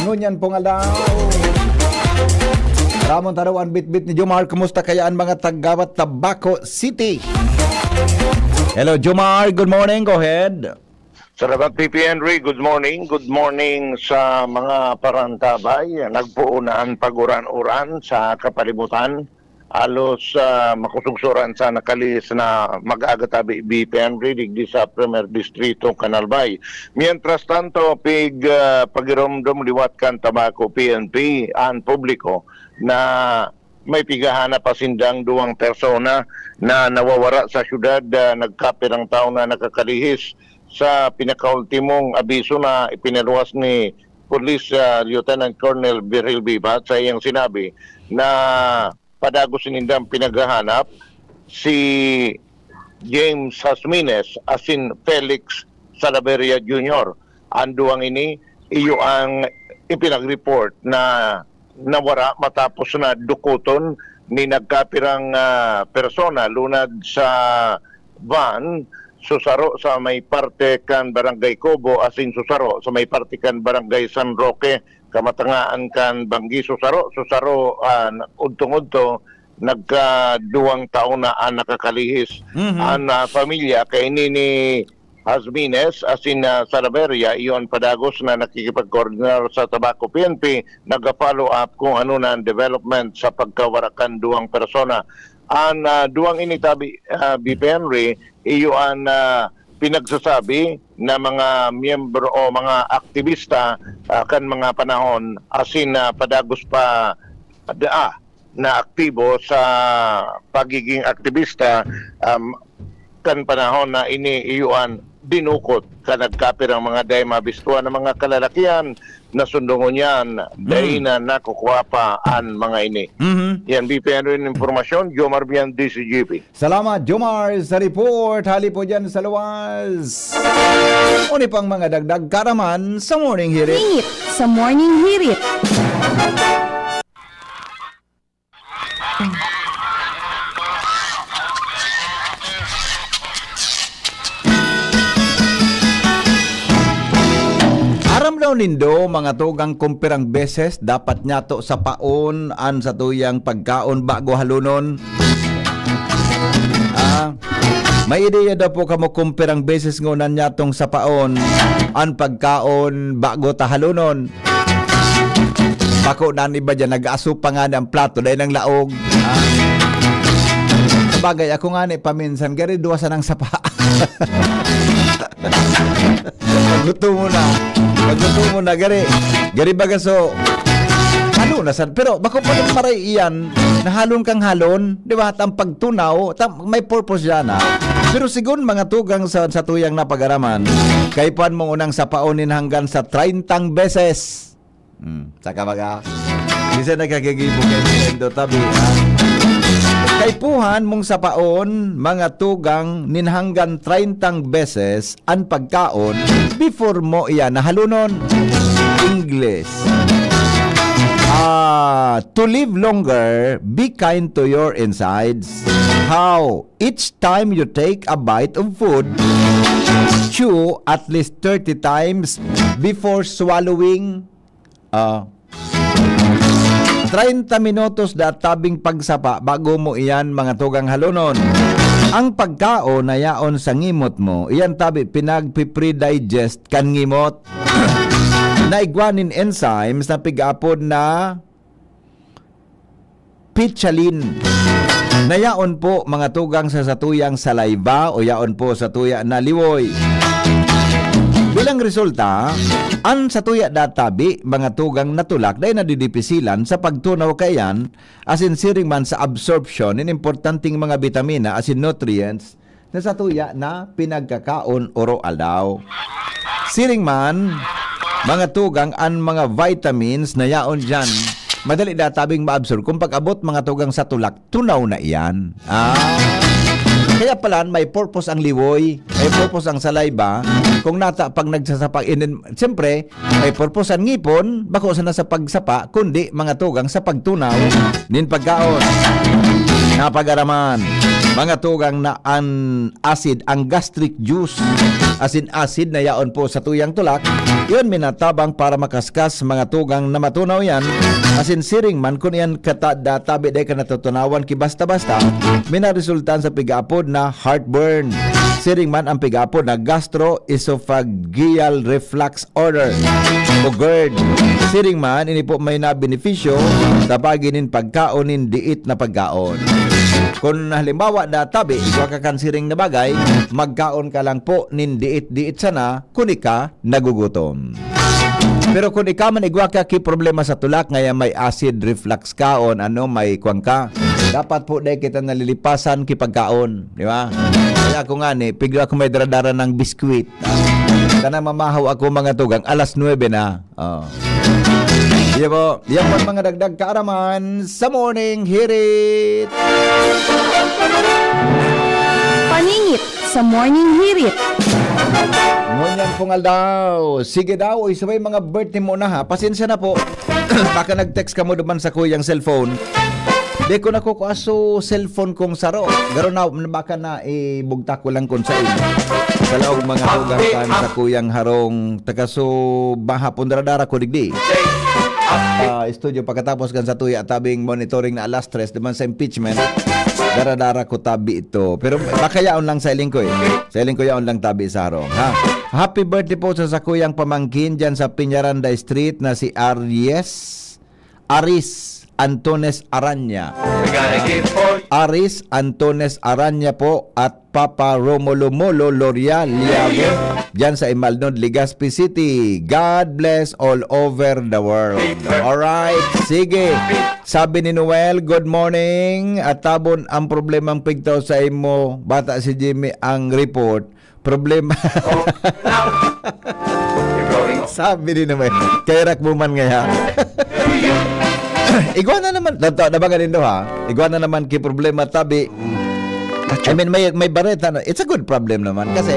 Ngunyan pong aldaw. Ramon Taro, an bitbit ni Jomar. Kumusta kaya an mga taga Tabaco City? Hello, Jomar. Good morning. Go ahead. Salamat, P P Henry. Good morning. Good morning sa mga parantabay. Nagpoon na an pag-uran-uran sa kapalibutan. Halos, ah, makusugsuran sa nakalihis na mag-aga tabi, B P Henry, digdi sa Primer Distrito kan Albay. Mientras tanto, pig, ah, pagiromdom liwat kan Tabaco P N P an publiko na may pighahanap pa sindang duwang persona na nawawara sa syudad, ah, nagkapirang taon na nakakalihis. Sa pinakaultimong abiso na ipinaluwas ni Police, ah, Lieutenant Colonel Virgil Vivat, sa iyang sinabi na padagos nindang pinaghahanap si James Jasmines asin Felix Salaveria Junior. An duwang ini, iyo ang ipinag-report na nawara matapos na dukuton ni nagkapirang, ah, persona lunad sa van, susaro sa may parte kan Barangay Cobo asin susaro sa may parte kan Barangay San Roque, kamatangaan kan Banggi. Susaro, susaro, ah, udtong-udto nagkaduwang taon na an nakakalihis. Mhm. An, ah, pamilya kaini ni Jazmines asin, ah, Salaverria, iyo an padagos na nakikipagkoordinar sa Tabaco P N P, naga-follow up kung ano na an development sa pagkawara kan duwang persona. An, ah, duwang ini tabi, ah, B P Henry, iyo an, ah, pinagsasabi na mga miyembro o mga aktibista, ah, kan mga panahon asin, ah, padagos pa daa na aktibo sa pagiging aktibista, um, kan panahon na ini iyo an dinukot kan nagkapirang mga dai mabistuhan na mga kalalakihan na sundongon niyan, dai na nakukuha pa an mga ini. Mhm. Yan, B P N rin impormasyon, Jomar Bian, D C G P. Salamat, Jomar, sa report. Hali po dyan sa luwas. Uni pang mga dagdag karaman sa Morning Hirit. Hirit sa Morning Hirit. Aram daw nindo, mga tugang, kung pirang beses dapat nyato sapaon an satuyang pagkaon bago halonon? Ah, may ideya daw po kamo kung pirang beses nguna nyatong sapaon an pagkaon bago ta halonon? Bako na an iba diyan, nag-aaso pa nga ang plato, dahil ng laog. Ah. Sabagay, ako nga ni paminsan, gari duwa sanang sapa. Pagluto mo na. Pagluto mo na, gari. Gari baga so, halo na san. Pero bako pa rin maray iyan, nahalon kang halon, di ba? At ang pagtunaw, tam, may purpose yan, ha? Pero sigon mga tugang sa, sa tuyang napagaraman, kaipuhan mong unang sapaon nin hanggan sa treyntang beses. Hmm, saka baga, minsan nagkagigibo kayo sa indo tabi, ha? Kaipuhan mong sapaon, mga tugang, nin hanggan treyntang beses an pagkaon before mo iyan nahalonon. English. Ah, to live longer, be kind to your insides. How? Each time you take a bite of food, chew at least thirty times before swallowing. Ah, treinta minutos da tabing pagsapa bago mo iyan mga tugang halonon. Ang pagkaon na yaon sa ngimot mo, iyan tabi pinagpipre-digest kan ngimot. Naigwa nin enzymes na pig-aapod na pichalin, na yaon po mga tugang sa satuyang saliva o yaon po sa tuya na liwoy. Bilang resulta, an satuya da tabi, mga tugang na tulak, dai nadidipisilan sa pagtunaw kaiyan, asin siring man sa absorption nin importanteng mga bitamina asin nutrients na satuya na pinagkakaon oro-aldaw. Siring man, mga tugang, an mga vitamins na yaon diyan, madali da tabing maabsorb. Kung pag-abot, mga tugang, sa tulak, tunaw na iyan. Ah. Kaya pala, may purpose ang liwoy, may purpose ang saliva. Kung nata, pag nagsasapa, inin-, siyempre, may purpose an ngipon, bako sana sa pagsapa, kundi mga tugang sa pagtunaw nin pagkaon. Napag-araman, mga tugang, na an acid, ang gastric juice, asin acid na yaon po sa tuyang tulak, iyon minatabang para makaskas mga tugang na matunaw yan, asin siring man kun iyan kata da tabi dai ka natutunawan ki basta-basta, minaresultan sa pig-aapod na heartburn. Siring man ang pig-aapod na gastroesophageal reflux order o gerd. Siring man, ini po may nabenepisyo sa pagi nin pagkaon nin diit na pagkaon. Kun halimbawa, da tabi, igwa ka kan siring na bagay, magkaon ka lang po nin diit-diit sana, kun ika nagugutom. Pero kun ika man igwa ka ki problema sa tulak, ngaya may acid reflux kaon, ano, may kwan ka, dapat po dai kita nalilipasan ki pagkaon, di ba? Kaya ako nga ni, pigla ako may daradara ng biskwit. Sana mamahaw ako mga tugang, alas nuebe na. Oh. Yan po, yan po ang mga dagdag kaaraman sa Morning Hirit. Paningit sa Morning Hirit. Ngunyan pong aldaw. Sige daw, oy, sabay mga birthday mo na ha. Pasensya na po. Baka nag-text ka mo duman sa kuyang cellphone. Di ko na ko aso cellphone kong saro. Garo na, baka na ibugtak ko lang kung sa inyo. Sa laog mga tugang kan sa kuyang harong taga so bahapon daradara ko digdi. ah, studio pagkatapos kan satuya tabing monitoring na alas tres naman sa impeachment. Dara-dara ko tabi ito. Pero baka yaon lang sa iling ko eh. Sa iling ko yaon lang tabi sa harong, ha? Happy birthday po sa sakuyang pamangkin dyan sa Peñaranda Street na si Aries, Aris Antones Aranya. Aris Antones Aranya po at Papa Romulo Molo Loria Liago dyan sa Imalnod, Legazpi City. God bless all over the world. Alright, sige. Sabi ni Noel, "Good morning. At tabon ang problemang pigtaw sa imo, bata si Jimmy ang report." Problema. Sabi ni naman, kaya rak mo man ngaya. Igwa na naman, nato, nabangan nindo ha. Igwa na naman ki problema tabi. I mean, may, may bareta na. It's a good problem naman kasi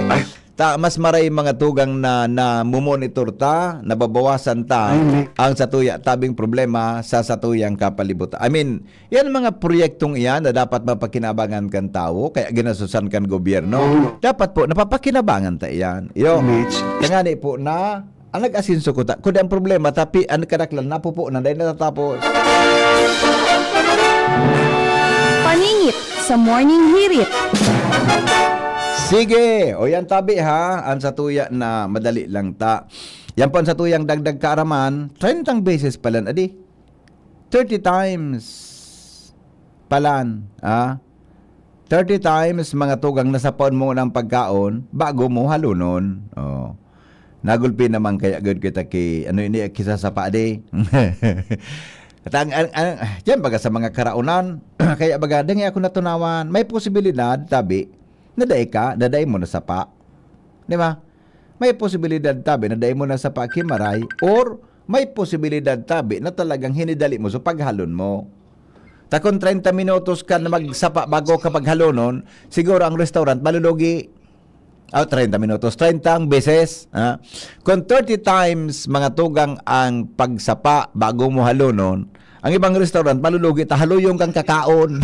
ta, mas maray mga tugang na, na mumonitor ta, nababawasan ta ang satuya tabing problema sa satuyang kapalibutan. I mean, yan mga proyektong iyan na dapat mapakinabangan kan tawo, kaya ginasusan kan gobyerno. Dapat po, napapakinabangan ta iyan. Iyo. Tangani po na, ang nag-asinso ko ta, kundi ang problema, tapi, ang kadaklan, napupo na, dahil natatapos. Paningit sa Morning Hirit. Sige, o yan tabi ha, ang satuya na madali lang ta. Yan po ang satuyang dagdag kaaraman, treinta beses palan, adi. Thirty times palan, ah. Thirty times, mga tugang, nasapaon mo ng pagkaon bago mo halunon. Oh. Nagulpi naman kaya gud kita ki, ano ini, kisasapa di. At ang, ang, ang, diyan baga sa mga karaonan, kaya baga, dangi ako natunawan. May posibilidad, tabi, na dai ka, na dai mo nasapa. Di ba? May posibilidad tabi na dai mo nasapa ki maray, or may posibilidad tabi na talagang hinidali mo sa paghalon mo. Ta kung treinta minutos ka na magsapa bago ka paghalonon, siguro ang restaurant malulugi. Ah, treinta minutos, treinta ang beses, ha? Kung thirty times, mga tugang, ang pagsapa bago mo halonon, ang ibang restaurant, malulugi ta, haluyong kang kakaon.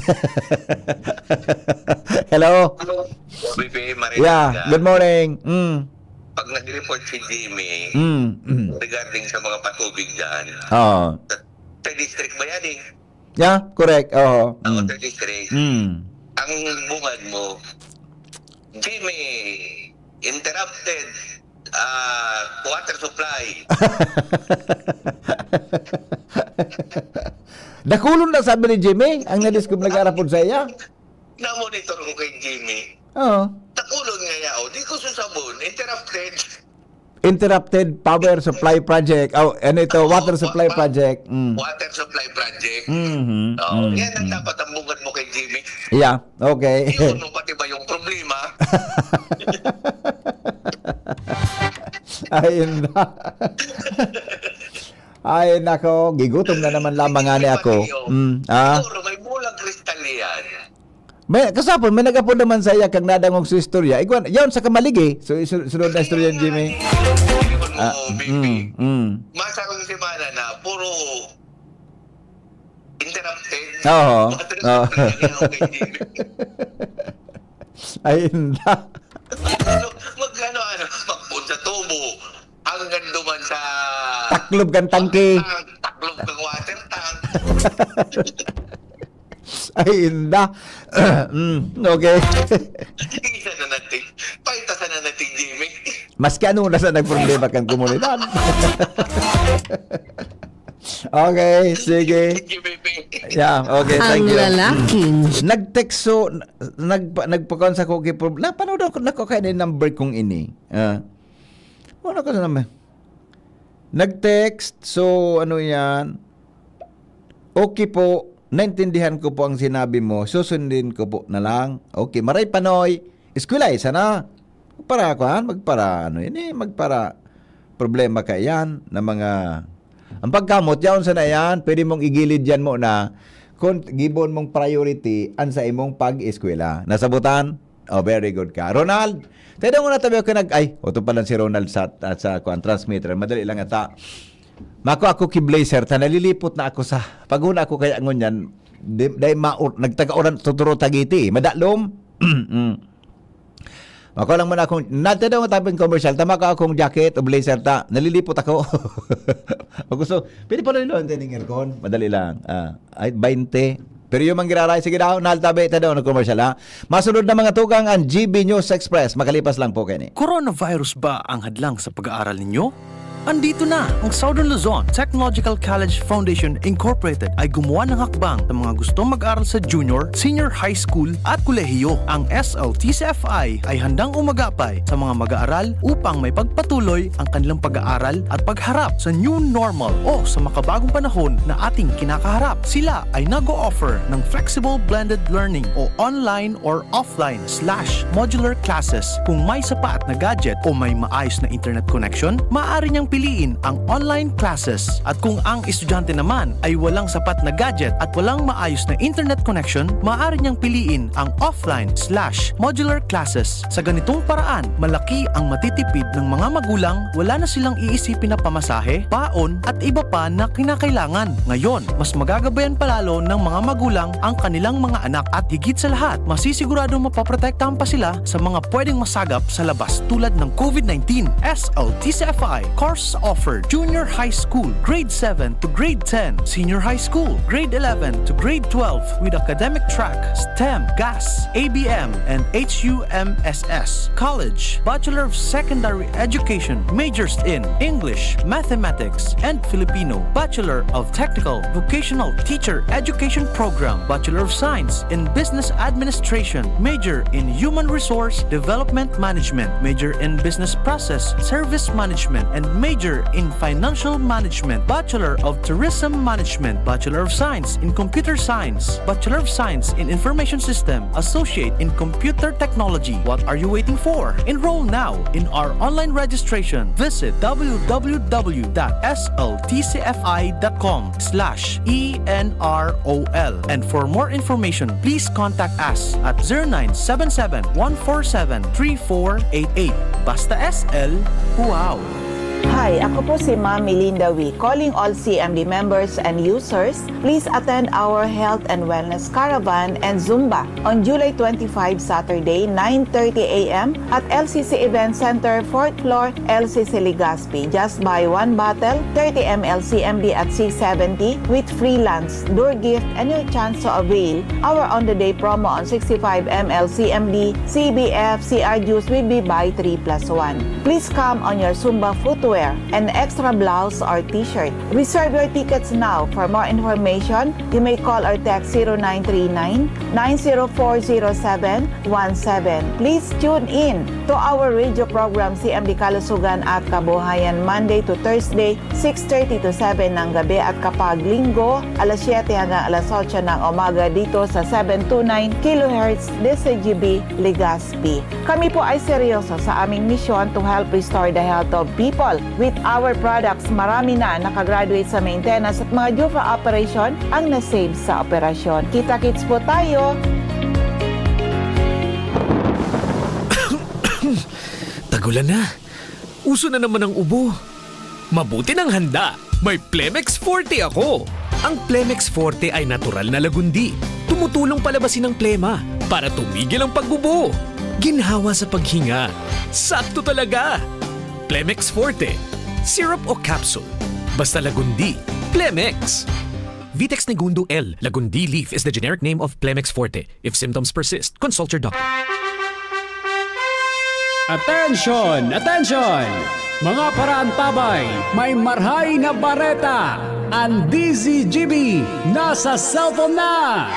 Hello? Hello, B P A Marina. Yeah, good morning. Mm. Pag nag-report si Jimmy, mm, mm, regarding sa mga patubig dyan, oo, sa, sa district ba yan eh? Yeah, correct. Oo. Oo, mm, sa district. Mm. Ang bungad mo, Jimmy, interrupted, ah, water supply. Dakulon na, sabi ni Jimmy, ang nadiscover nag-arapod sa iya. Na-monitor ko kay Jimmy. Oo. Dakulon nga yaw. Di ko susabon. Interrupted. Interrupted power supply project. Oh, ano ito? Oo, water supply project. Mm. Water supply project. Mhm. Oo, mm, yan ang dapat ang bungad mo kay Jimmy. Yeah, okay. Yun, mo pati ba yung problema? Ayun na. Ay, nako, gigutom na naman lamang nga ni ako. Mm, ah? Siguro may bolang kristal yan. May, kasapon, may nagapod naman sa iya kang nadangog sa istorya. Igwan, yaon sa kamaligi. So, isu-, sunod na istorya, Jimmy. Ah, mm, mm. Masa kong semana na, puro interrupted. Oo. Water supply, okay, Jimmy. Ay, inda. Ano, mag, ano, ano, magpon sa tubo. Hanggang duman sa taklob kang tangke. Tank, taklob kang water tank. Ay, inda. Mm, okay. Isa na natin. Paitasan na natin, Jimmy. Maski ano na sa nagproblema kang komunidad. Okay, sige. Thank you, baby. Yeah, okay, thank you. Ang lalaking nag-text, so, nagpa-, nagpakuan sa ko, kay prob-, napanood ako, nako, kaya na yung number kong ini. Ah. Ano ka sa number? Nag-text, so, ano yan? Okay po, naintindihan ko po ang sinabi mo, susundin ko po na lang. Okay, maray panoy, eskwela, isa na. Para, kuan, magpara, ano yun eh, magpara problema ka yan na mga, ang pagkamot, yaon sa na yan, pwede mong igilid yan mo na kung gibon mong priority ang sa imong pag-eskwela. Nasabutan? Oh, very good ka. Ronald, tayo mo na tabi ako nag-, ay, oto pala si Ronald sa, at sa kuan, transmitter. Madali lang ata. Mako ako ki Blazer, ta nalilipot na ako sa, pag-una ako kaya ngunyan, di, dahil maur-, nagtagauran, tuturo tagiti, madalom. Mm. Ako lang man akong, nata daw tabing commercial, tama ka akong jacket o blazer ta, nalilipot ako. Ako so, pwede pa rin ning aircon, madali lang. Ah, ay, twenty. Pero yung manggiraray, sige daw, naltabi, ta daw, commercial ha. Masunod na mga tugang ang G B News Express. Makalipas lang po kini. Coronavirus ba ang hadlang sa pag-aaral ninyo? Andito na ang Southern Luzon Technological College Foundation Incorporated ay gumawa ng hakbang sa mga gustong mag-aral sa junior, senior high school at kolehiyo. Ang S L T C F I ay handang umagapay sa mga mag-aaral upang may pagpatuloy ang kanilang pag-aaral at pagharap sa new normal o sa makabagong panahon na ating kinakaharap. Sila ay nag-o-offer ng flexible blended learning o online or offline slash modular classes. Kung may sapat na gadget o may maayos na internet connection, maaari niyang piliin ang online classes. At kung ang estudyante naman ay walang sapat na gadget at walang maayos na internet connection, maaari niyang piliin ang offline slash modular classes. Sa ganitong paraan, malaki ang matitipid ng mga magulang, wala na silang iisipin na pamasahe, baon, at iba pa na kinakailangan. Ngayon, mas magagabayan palalo ng mga magulang ang kanilang mga anak at higit sa lahat, masisiguradong mapoprotektahan pa sila sa mga pwedeng masagap sa labas tulad ng COVID nineteen. S L T C F I course offered: junior high school, grade seven to grade ten, senior high school, grade eleven to grade twelve, with academic track, STEM, GAS, A B M, and H U M S S. College, Bachelor of Secondary Education, majors in English, Mathematics, and Filipino, Bachelor of Technical Vocational Teacher Education Program, Bachelor of Science in Business Administration, major in Human Resource Development Management, major in Business Process Service Management, and major in Financial Management, Bachelor of Tourism Management, Bachelor of Science in Computer Science, Bachelor of Science in Information System, Associate in Computer Technology. What are you waiting for? Enroll now in our online registration. Visit w w w dot s l t c f i dot com slash e n r o l. And for more information, please contact us at zero nine seven seven, one four seven, three four eight eight. Basta S L, wow! Hi, ako po si Ma'am Melinda Wee, calling all C M D members and users. Please attend our Health and Wellness Caravan and Zumba on July twenty-five, Saturday, nine thirty a m at L C C Event Center, fourth floor, L C C Legazpi. Just buy one bottle, thirty m l C M D at six seventy with free lunch, door gift, and your chance to avail our on-the-day promo on sixty-five m l C M D, C B F, C R juice with Buy three plus one. Please come on your Zumba footwear, an extra blouse or t-shirt. Reserve your tickets now. For more information, you may call or text zero nine three nine, nine zero four zero seven one seven. Please tune in to our radio program, C M D Kalusugan at Kabuhayan, Monday to Thursday, six thirty to seven ng gabi, at kapag Linggo, alas siyete hanggang alas otso ng umaga dito sa seven two nine kilohertz D Z G B Legazpi. Kami po ay seryoso sa aming misyon to help restore the health of people. With our products, marami na nakagraduate sa maintenance at mga due for operation ang na-save sa operasyon. Kita-kits po tayo! Tagulan na. Uso na naman ang ubo. Mabuti nang handa. May Plemex Forte ako. Ang Plemex Forte ay natural na lagundi. Tumutulong palabasin ang plema para tumigil ang pag-ubo. Ginhawa sa paghinga. Sakto talaga. Plemex Forte. Syrup o capsule. Basta lagundi. Plemex. Vitex Negundo L. Lagundi leaf is the generic name of Plemex Forte. If symptoms persist, consult your doctor. Attention! Attention! Mga paraantabay, may marhay na bareta! Ang D Z G B nasa cellphone na!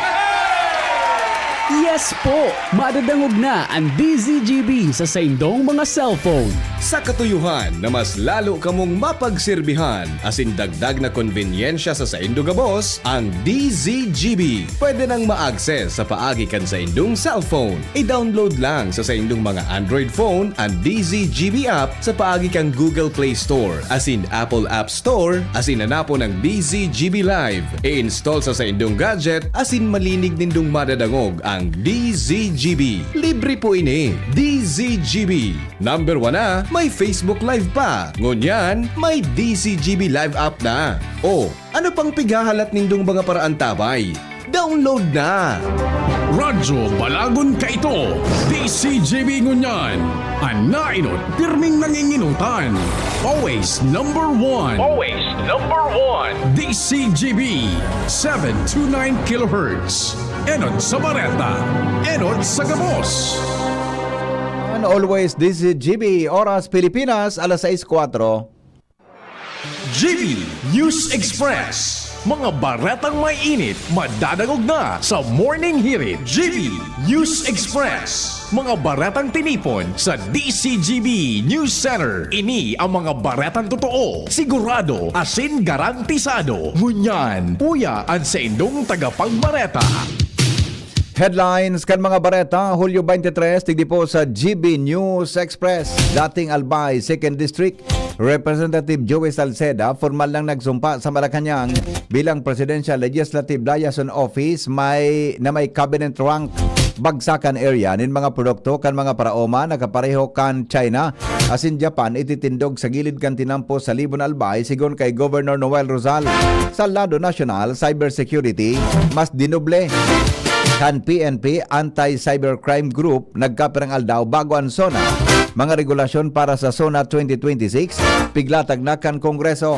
Yes po! Madadangog na ang D Z G B sa saindong mga cellphone. Sa katuyuhan na mas lalo kamong mapagserbihan asin dagdag na konbenyensya sa saindo gabos, ang D Z G B pwede nang ma-access sa paagi kan saindong cellphone. I-download lang sa saindong mga Android phone ang D Z G B app sa paagi kan Google Play Store asin Apple App Store asin hanapon ang D Z G B Live. I-install sa saindong gadget asin malinig nindong madadangog ang D Z G B. Libre po ini. D Z G B. Number one na, may Facebook Live pa. Ngunyan, may D Z G B Live app na. O, ano pang pighahalat nindong mga paraantabay? Download na! Run Radyo Balagon kaito, D C G B ngunyan. An nainot, pirming nanginginutan. Always number one. Always number one. D C G B, seven two nine kilohertz. Enot sa bareta, enot sa gabos. And always D C G B, Oras Pilipinas, alas sais kuwatro. G B News Express. Mga baretang may init, madadangog na sa Morning Hirit. G B News Express. Mga baretang tinipon sa D C G B News Center. Ini ang mga baretang totoo, sigurado, asin garantisado. Ngunyan, uya an saindong tagapagbareta. Headlines kan mga bareta, Hulyo twenty-three, digdi po sa G B News Express. Dating Albay, Second District, Representative Joey Salceda, formal nang nagsumpa sa Malacañang bilang Presidential Legislative Liaison Office may, na may cabinet rank. Bagsakan area nin mga produkto kan mga paraoma na kapareho kan China asin Japan ititindog sa gilid kan tinampo sa Libon Albay, sigon kay Governor Noel Rosal. Sa lado nasyonal, cybersecurity mas dinoble. Kan P N P Anti-Cybercrime Group nagkapirang aldaw bago an SONA, mga regulasyon para sa SONA twenty twenty-six, piglatag na kan Kongreso.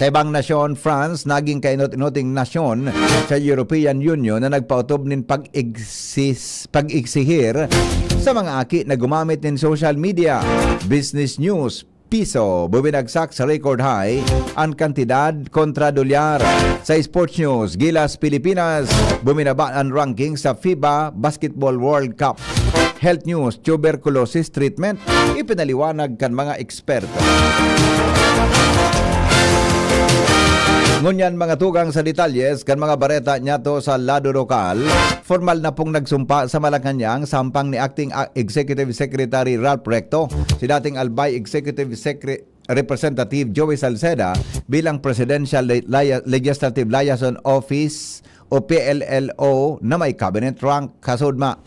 Sa ibang nasyon, France naging kainot-inoting nasyon sa European Union na nagpaotob nin pag-igsis, pag-igsihir sa mga aki na gumamit nin social media. Business News, piso, buminagsak sa record high an kantidad kontra dolyar. Sa sports news, Gilas Pilipinas, buminaba an ranking sa FIBA Basketball World Cup. Health news, tuberculosis treatment, ipinaliwanag kan mga eksperto. Ngunyan, mga tugang sa detalyes kan mga bareta niyato sa lado lokal, formal na pong nagsumpa sa Malacañang sampang ni Acting A-, Executive Secretary Ralph Recto, si dating Albay Executive Secre-, Representative Joey Salceda bilang Presidential Le-, Lia-, Legislative Liaison Office o P L L O na may cabinet rank. Kasudma,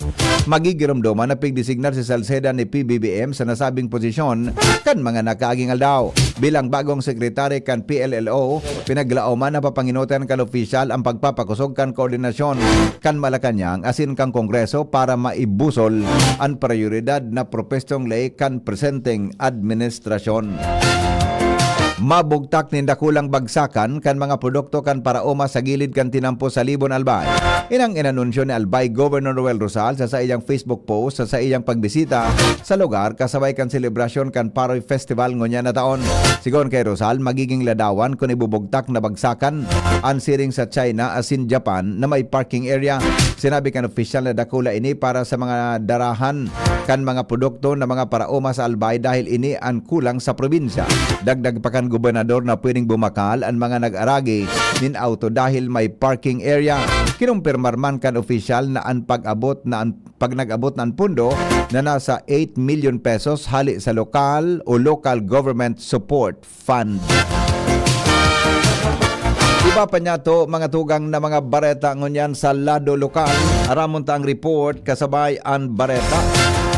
magigiromdoman na pigdesignar si Salceda ni P B B M sa nasabing posisyon kan mga nakaaging aldaw. Bilang bagong sekretary kan P L L O, pinaglaoman na papanginotan kan opisyal ang pagpapakosog kan koordinasyon kan Malacañang asin kan Kongreso para maibusol an prayoridad na propestong ley kan presenteng administrasyon. Mabugtak nin dakulang bagsakan kan mga produkto kan paraoma sa gilid kan tinampo sa Libon, Albay. Inang inanunsyo ni Albay Governor Noel Rosal sa saiyang Facebook post sa saiyang pagbisita sa lugar kasabay kan selebrasyon kan Paroy Festival ngunyan na taon. Sigon kay Rosal, magiging ladawan kun ibubugtak na bagsakan an siring sa China asin Japan na may parking area. Sinabi kan opisyal na dakula ini para sa mga darahan kan mga produkto na mga paraoma sa Albay dahil ini an kulang sa probinsya. Dagdag pa kan gobernador na pwedeng bumakal an mga nag-aragi nin auto dahil may parking area. Kinumpirmar man kan opisyal na an pag-abot na an, pag nag-abot na an pundo na nasa eight million pesos hali sa lokal o local government support fund. Iba pa niyato, mga tugang na mga bareta ngunyan sa lado lokal. Aramon ta ang report kasabay an bareta.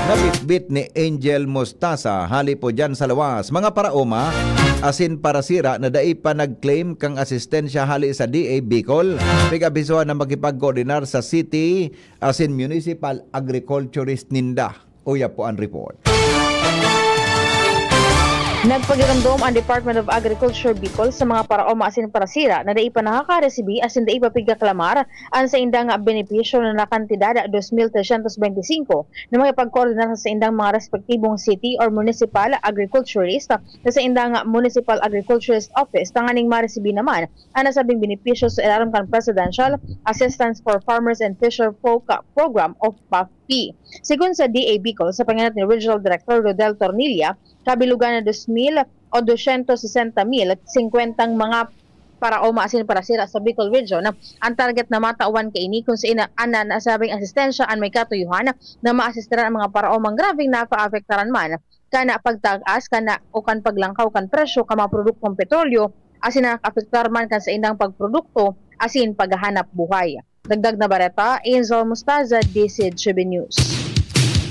Nabitbit ni Angel Mostaza, hali po dyan sa lawas. Mga paraoma, asin parasira na dai pa nag-claim kang asistensya hali sa D A Bicol, pig-abisohan na makipagkoordinar sa city asin municipal agriculturist ninda. Uya po ang report. Nagpagiromdom ang Department of Agriculture Bicol sa mga paraoma asin parasira na dai pa nakakaresibi asin dai pa pigkaklamar an saindang benepisyo na nakantidad dos mil tresyentos benti singko na makipagkoordinar sa saindang mga respektibong city or municipal agriculturist sa saindang municipal agriculturist office tanganing maresibi naman an nasabing benepisyo sa ilarom kan Presidential Assistance for Farmers and Fisher Folk Program o PAFP. Sigon sa D A Bicol, sa pangenot ni Regional Director Rodel Tornilla, kabilugan na dos mil o dosyentos sesenta mil singkwentang mga paraoma asin parasira sa Bicol Region ang target na matawan kaini kun sa ina-, an nasabing asistensya an may katuyuhan na maasistiran ang mga paraomang grabeng nakaapektaran man kan pagtaas kan o kan paglangkaw kan presyo kan mga produktong petrolyo asin nakaapektar man kan saindang pagprodukto asin paghahanap buhay. Dagdag na bareta, Angel Mostaza, D C G B News.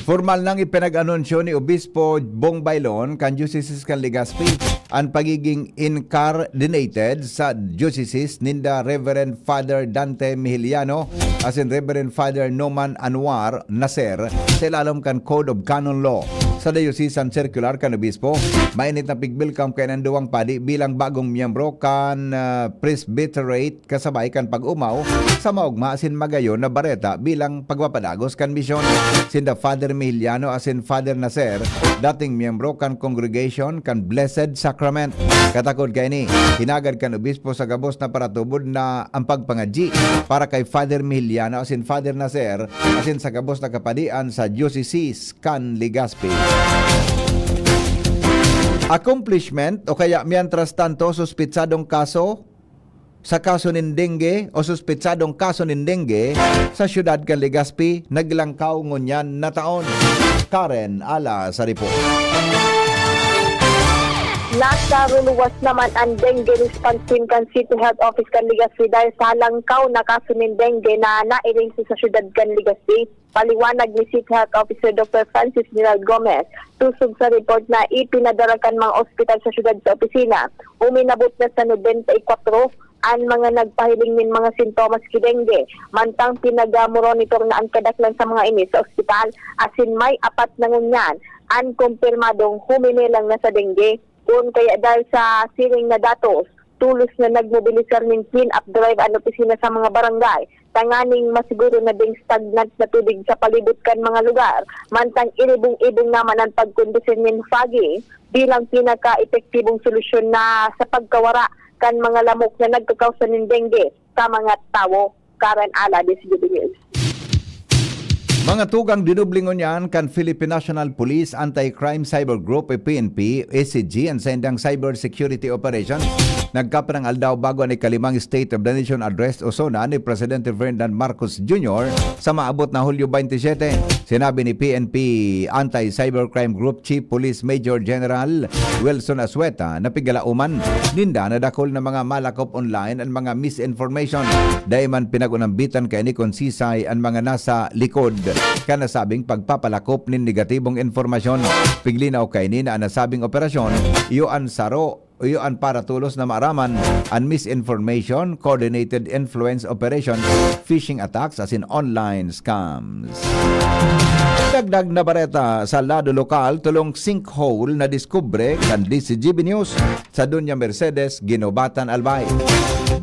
Formal nang ipinag-anunsyo ni Obispo Bong Bailon kan Diocese kan Legazpi an pagiging incarcerated sa diocese ninda Reverend Father Dante Mihiliano asin Reverend Father Noman Anwar Naser sa ilalom kan Code of Canon Law. Sa diocesan circular kan obispo, mainit na pig-welcome kaining duwang padi bilang bagong miyembro kan, ah, Presbyterate kasabay kan pag-omaw sa maogma asin magayon na bareta bilang pagpapadagos kan misyon. Sinda Father Mihiliano asin Father Naser, dating miyembro kan Congregation kan Blessed Sacrament. Katakod kaini, hinagad kan obispo sa gabos na paratubod na an pagpangadyi para kay Father Mihiliano asin Father Naser asin sa gabos na kapadian sa diocese kan Legazpi. Accomplishment o kaya mientras tanto suspitsadong kaso sa kaso nin dengue o suspitsadong kaso nin dengue sa siyudad kan Legazpi naglangkaw ngunyan na taon. Karen Ala sa report. Nasaruluwas naman ang dengue response team kan City Health Office kan Legazpi dahil sa langkaw na kaso nin dengue na nairing sa siyudad kan Legazpi. Paliwanag ni City Health Officer Doctor Francis General Gomez, tusog sa report na ipinadara kan mga ospital sa siyudad sa opisina, uminabot na sa nobenta y kwatro an mga nagpahiling nin mga sintomas ki dengue. Mantang pinag-monitor na an kadaklan sa mga ini sa ospital, asin may apat na ngunyan an kumpirmadong huminilang na sa dengue. Kun kaya dahil sa siring na datos, tulos na nagmobilisar nin clean-up drive an opisina sa mga barangay tanganing masiguro na ding stagnant na tubig sa palibot kan mga lugar, mantang inibong-ibong naman an pagkondusir nin fogging bilang pinaka-epektibong solusyon na sa pagkawara kan mga lamok na nagkakausa nin dengue sa mga tawo. Karen Ala, D C G B News. Mga tugang, dinuble ngunyan kan Philippine National Police Anti-Crime Cyber Group o P N P, S C G, an saindang cyber security operations. Nagkaparang aldaw bago an ikalimang State of the Nation Address o SONA ni Presidente Ferdinand Marcos Junior sa maabot na Hulyo twenty-seven. Sinabi ni P N P Anti-Cybercrime Group Chief Police Major General Wilson Asueta na pigalaoman ninda na dakul na mga malakop online an mga misinformation. Dai man pinag-unambitan kaini kun sisay an mga nasa likod kan nasabing pagpapalakop nin negatibong impormasyon. Piglinaw kaini na an nasabing operasyon iyo an saro, iyo an paratolos na maaraman an misinformation, coordinated influence operation, phishing attacks asin online scams. Dagdag na bareta sa lado lokal, tolong sinkhole na diskubre kan D C G B News sa Doña Mercedes, Guinobatan, Albay.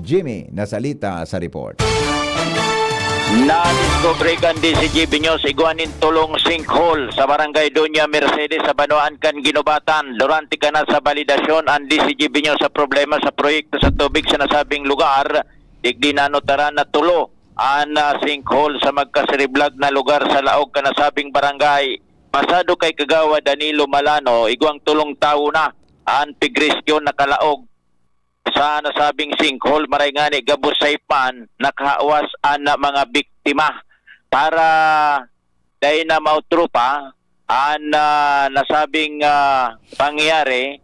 Jimmy Nasalita sa report. Nadiskubre kan D C G B News igwa nin tolong sinkhole sa Barangay Doña Mercedes sa banwaan kan Guinobatan. Durante kana sa balidasyon an D C G B News sa problema sa proyekto sa tubig sa nasabing lugar, digdi nanutaran na tulo an, ah, sinkhole sa magkasiriblag na lugar sa laog kan nasabing barangay. Pasado kay Kagawad Danilo Malano, igwang tolong tawo na an pigrescue nakalaog sa nasabing sinkhole. Maray ngani gabos safe man, nakahawas an mga biktima. Para dai na mautro pa an, ah, nasabing, ah, pangyayari,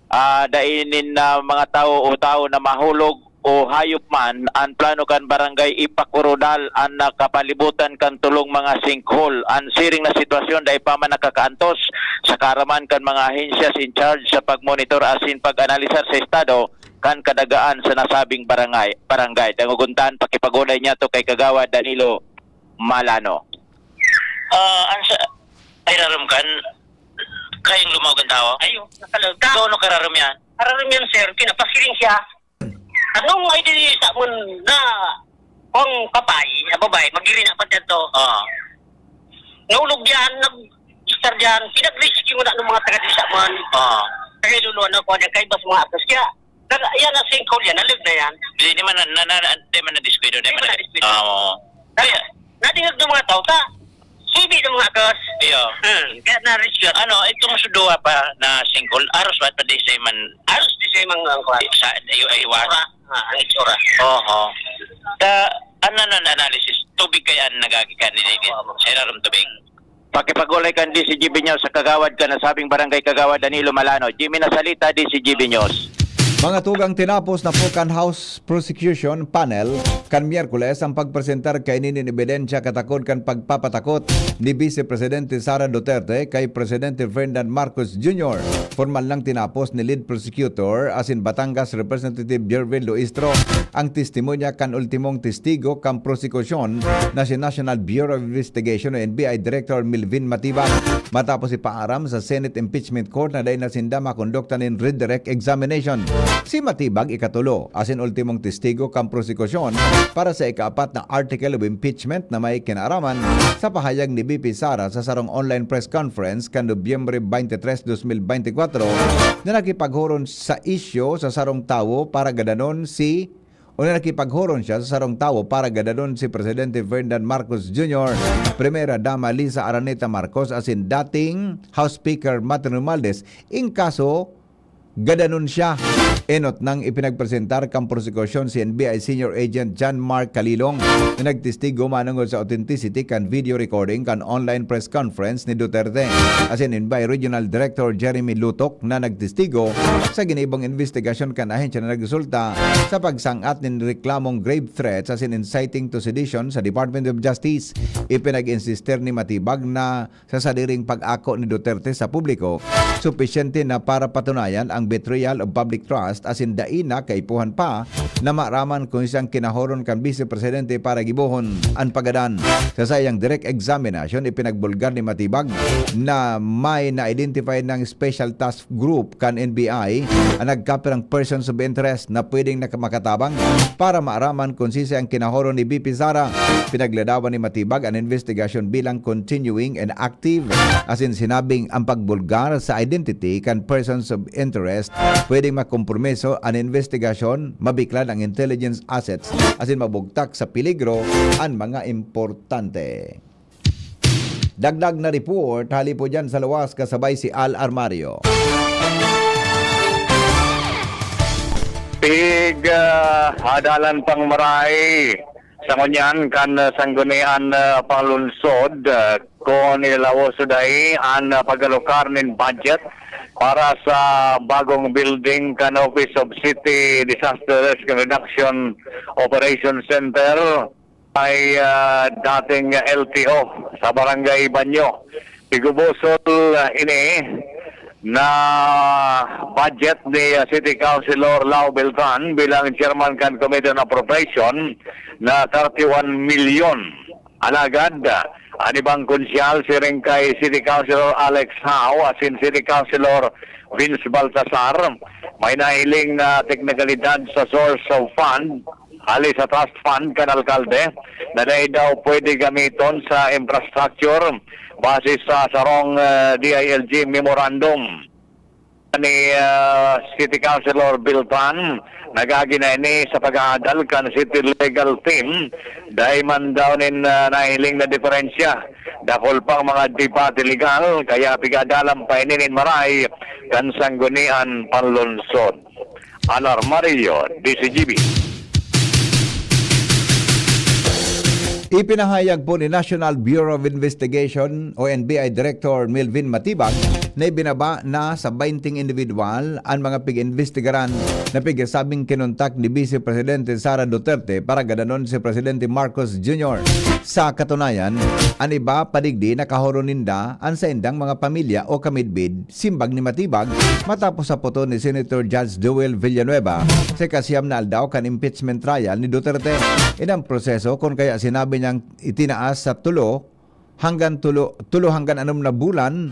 ah, dai nin, ah, mga tawo o tawo na mahulog o hayop man, an plano kan barangay ipakurudal an, ah, kapalibutan kan tolong mga sinkhole. An siring na sitwasyon dai pa man nakakaantos sa kaaraman kan mga ahensyas in charge sa pagmonitor asin pag-analisar sa estado kan kadagaan sa nasabing barangay. Barangay. Dangogon ta an pakipag-olay niyato kay Kagawad Danilo Malano. Ah, ang sa, ay, raram kan, kayang lumaog ang tao? Ayo, nakalaog ka. Ikaw, ano kararam yan? Kararam yan, sir. Pinapasiring siya. Anong ay di sa mun na ang babae, ang babae, magiri na pa dito. Ah. Naulog yan, nag-star dyan, pinag-rescue mo na ng mga taga di sa man. Ah. Kaya luluan ako, kaya kay bas mga atas. Kaya, nag-, yan ang sinkhole yan, nalig na yan. Hindi naman na, na, na, na, di man na-descuido, di Di man man na-descuido. Ah, oo. Kaya, nadingag ng mga tao, ta, sibi ng mga atas. Iyo. Hmm, kaya na-rescue. Ano, itong suduha pa na sinkhole, aros ba pa di sa man? Aros di sa man ang kuwan. Sa, iyo, ay, wa. Ora. Ah, ang itsura. Oho. Ta, ano na analysis? Tubig kaya ang nagagikan ni David? Opo. Sa irarom tubig. Pakipag-olay kan D C G B News sa kagawad kan nasabing barangay, Kagawad Danilo Malano. Jimmy Nasalita, D C G B News. Mga tugang, tinapos na po kan House Prosecution Panel kan Miyerkules ang pagpresentar kaini nin ebidensya katakod kan pagpapatakot ni Vice Presidente Sara Duterte kay Presidente Ferdinand Marcos Junior. Formal nang tinapos ni Lead Prosecutor asin Batangas Representative Jervil Luistro ang testimonya kan ultimong testigo kan prosekusyon na si National Bureau of Investigation o N B I Director Melvin Matibag, matapos ipaaram sa Senate Impeachment Court na dai na sinda makondukta nin redirect examination. Si Matibag ikatulo asin ultimong testigo kan prosekusyon para sa ikaapat na article of impeachment na may kinaaraman sa pahayag ni V P Sara sa sarong online press conference kan Nobyembre twenty-three, twenty twenty-four, na nakipaghoron sa isyu sa sarong tawo para gadanon si o na nakipaghoron siya sa sarong tawo para gadanon si Presidente Ferdinand Marcos Junior, Primera Dama Liza Araneta Marcos asin dating House Speaker Martin Romualdez, in kaso gadanon siya. Enot nang ipinagpresentar kan prosekusyon si N B I Senior Agent John Mark Kalilong na nagtestigo manongod sa authenticity kan video recording kan online press conference ni Duterte. Asin N B I Regional Director Jeremy Lutok na nagtestigo sa ginibong investigasyon kan ahensya na nagresulta sa pagsang-at nin reklamong grave threats asin inciting to sedition sa Department of Justice. Ipinag-insister ni Matibag na sa sadiring pag-ako ni Duterte sa publiko, supisyente na para patunayan ang betrayal of public trust asin dai na kaipuhan pa na maaraman kun siyang kinahoron kan Vice Presidente para gibohon an pagadan. Sa saiyang direct examination, ipinagbulgar ni Matibag na may na-identify ng Special Task Group kan N B I ang nagkapirang persons of interest na pwedeng naka-, makatabang para maaraman kung sisay ang kinahoron ni V P Sara. Pinagladawan ni Matibag an investigasyon bilang continuing and active, asin sinabing ang pagbulgar sa identity kan persons of interest pwedeng makompromiso an investigasyon, mabiklad ang intelligence assets, asin mabugtak sa peligro an mga importante. Dagdag na report hali po dyan sa luwas, kasabay si Al Armario. Pig, ah, adalan pang maray sa ngunyan kan, ah, Sanggunian, ah, Panglungsod, ah, kun ilalaos dai an, ah, pag-alokar nin budget para sa bagong building kan Office of City Disaster Risk Reduction Operation Center. Ay, ah, dating L T O sa Barangay Banyo, Pigubusol, ah, ini na budget ni, ah, City Councilor Lau Beltran bilang chairman kan Committee on Appropriation na thirty-one milyon. Alagad, ah, an ibang konsyal siring kay City Councilor Alex Hao asin City Councilor Vince Baltasar, may nahiling na teknikalidad sa source of fund hali sa trust fund kan alkalde na dai daw pwede gamiton sa infrastructure base sa sarong, ah, D I L G memorandum ni, ah, City Councilor Beltran. Nagagi na ini sa pag-aadal kan City Legal Team. Dai man daw nin, ah, nahiling na diferensya. Dakul pang mga debate legal, kaya pigadalan pa ini nin maray kan Sanggunian Panlungsod. Alarmario, D Z G B. Ipinahayag po ni National Bureau of Investigation o N B I Director Melvin Matibag na ibinaba na sa baynting individual an mga pig-imbestigaran na pigsasabing kinontak ni Vice Presidente Sara Duterte para gadanon si Presidente Marcos Junior. Sa katunayan, an iba pa digdi nakahoron ninda an saindang mga pamilya o kamidbid, simbag ni Matibag, matapos sapoton ni Senator Judge Joel Villanueva sa ikasiyam na aldaw kan impeachment trial ni Duterte. Inang proseso kun kaya sinabi niyang itinaas sa tulo hanggang tulo, tulo hanggang anom na bulan,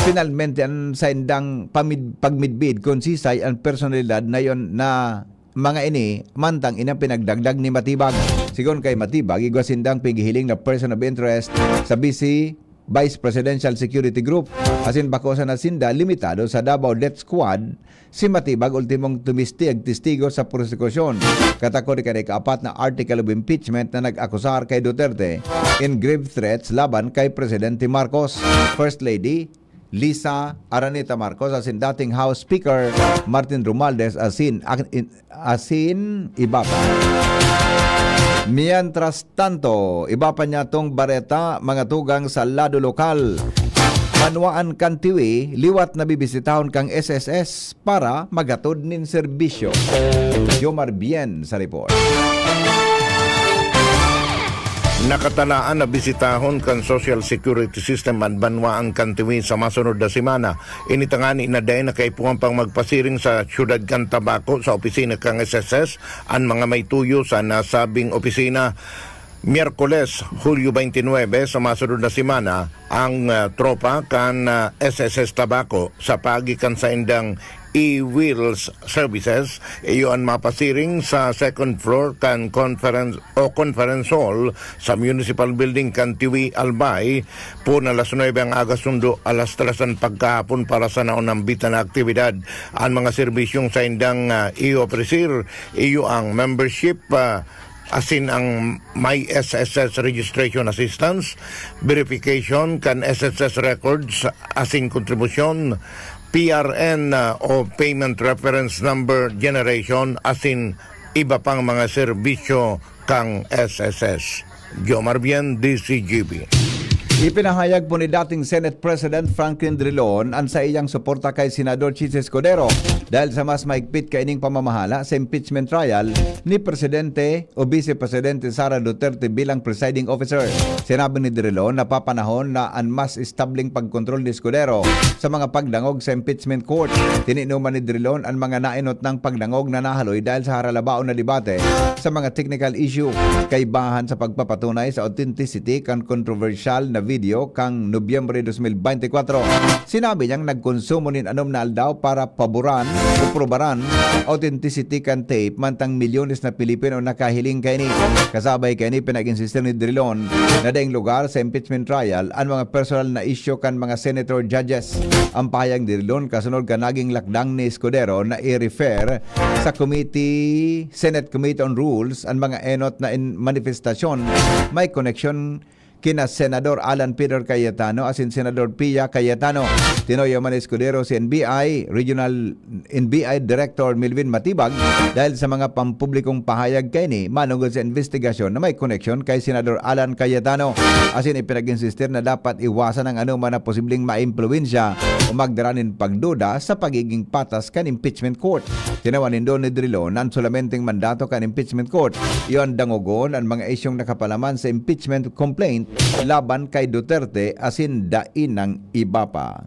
finalmente an saindang pamid-, pagmidbid kun sisay an personalidad na yon na mga ini, mantang inang pinagdagdag ni Matibag. Sigon kay Matibag, igwa sindang pighihiling na person of interest sa B C Vice Presidential Security Group, asin bako sana sinda limitado sa Davao Death Squad. Si Matibag ultimong tumistig testigo sa prosekusyon katakod kan ikaapat na article of impeachment na nag-akusar kay Duterte in grave threats laban kay Presidente Marcos. First Lady Liza Araneta Marcos asin dating House Speaker Martin Romualdez asin, asin iba pa. Mientras tanto, iba pa niya tong bareta, mga tugang sa lado lokal. banwaan kan Tiwi liwat na bibisitahon kang S S S para maghatod nin serbisyo. Jomar Bien sa report. Nakatalaan na bisitahon kan Social Security System an banwaan kan Tiwi sa masunod na semana. Ini tangani na dai na kaipuhan pang magpasiring sa siyudad kan Tabaco sa opisina kan S S S an mga may tuyo sa nasabing opisina. Miyerkules, Hulyo twenty-nine, sa masunod na semana, ang, ah, tropa kan, ah, S S S Tabaco sa paagi kan saindang e-wheels services, iyo an mapasiring sa second floor kan conference o conference hall sa Municipal Building kan Tiwi, Albay, pon alas nuebe ang aga sundo alas tres an pagkahapon para sa naunambitan na aktibidad. An mga serbisyong saindang, ah, i-ofrecer, iyo ang membership, ah, asin ang may S S S registration assistance, verification kan S S S records asin kontribusyon, P R N, ah, o payment reference number generation, asin iba pang mga serbisyo kan S S S. Jomar Bien, D Z G B. Ipinahayag po ni dating Senate President Franklin Drilon an saiyang suporta kay Senador Chiz Escudero dahil sa mas mahigpit kaining pamamahala sa impeachment trial ni Presidente o Vice Presidente Sara Duterte bilang presiding officer. Sinabi ni Drilon na papanahon na an mas estableng pagkontrol ni Escudero sa mga pagdangog sa impeachment court. Tininuman ni Drilon an mga naenot nang pagdangog na nahaloy dahil sa haralabaon na debate sa mga technical issue, kaibahan sa pagpapatunay sa authenticity kan kontrobersyal na video kan Nobyembre dos mil bente kwatro. Sinabi niyang nagkonsumo nin anom na aldaw para paboran o probaran authenticity kan tape, mantang milyones na Pilipino nakahiling kaini. Kasabay kaini, pinag-insistir ni Drilon na daing lugar sa impeachment trial an mga personal na isyu kan mga senator judges. Ang pahayag ni Drilon kasunod kan naging lakdang ni Escudero na i-refer sa committee, Senate Committee on Rules, an mga enot na in-, manifestasyon may koneksyon kina Senador Alan Peter Cayetano asin Senador Pia Cayetano. Tinuya man ni Escudero si N B I Regional, N B I Director Melvin Matibag dahil sa mga pampublikong pahayag kaini manungod sa investigasyon na may koneksyon kay Senador Alan Cayetano. Asin ipinag-insistir na dapat iwasan ang anoman na posibleng maimpluwensya o magdara nin pagduda sa pagiging patas kan impeachment court. Tinawan nindo ni Drilon na an solamenteng mandato kan impeachment court, iyo an dangogon an mga isyung nakapalaman sa impeachment complaint laban kay Duterte asin dai nang iba pa.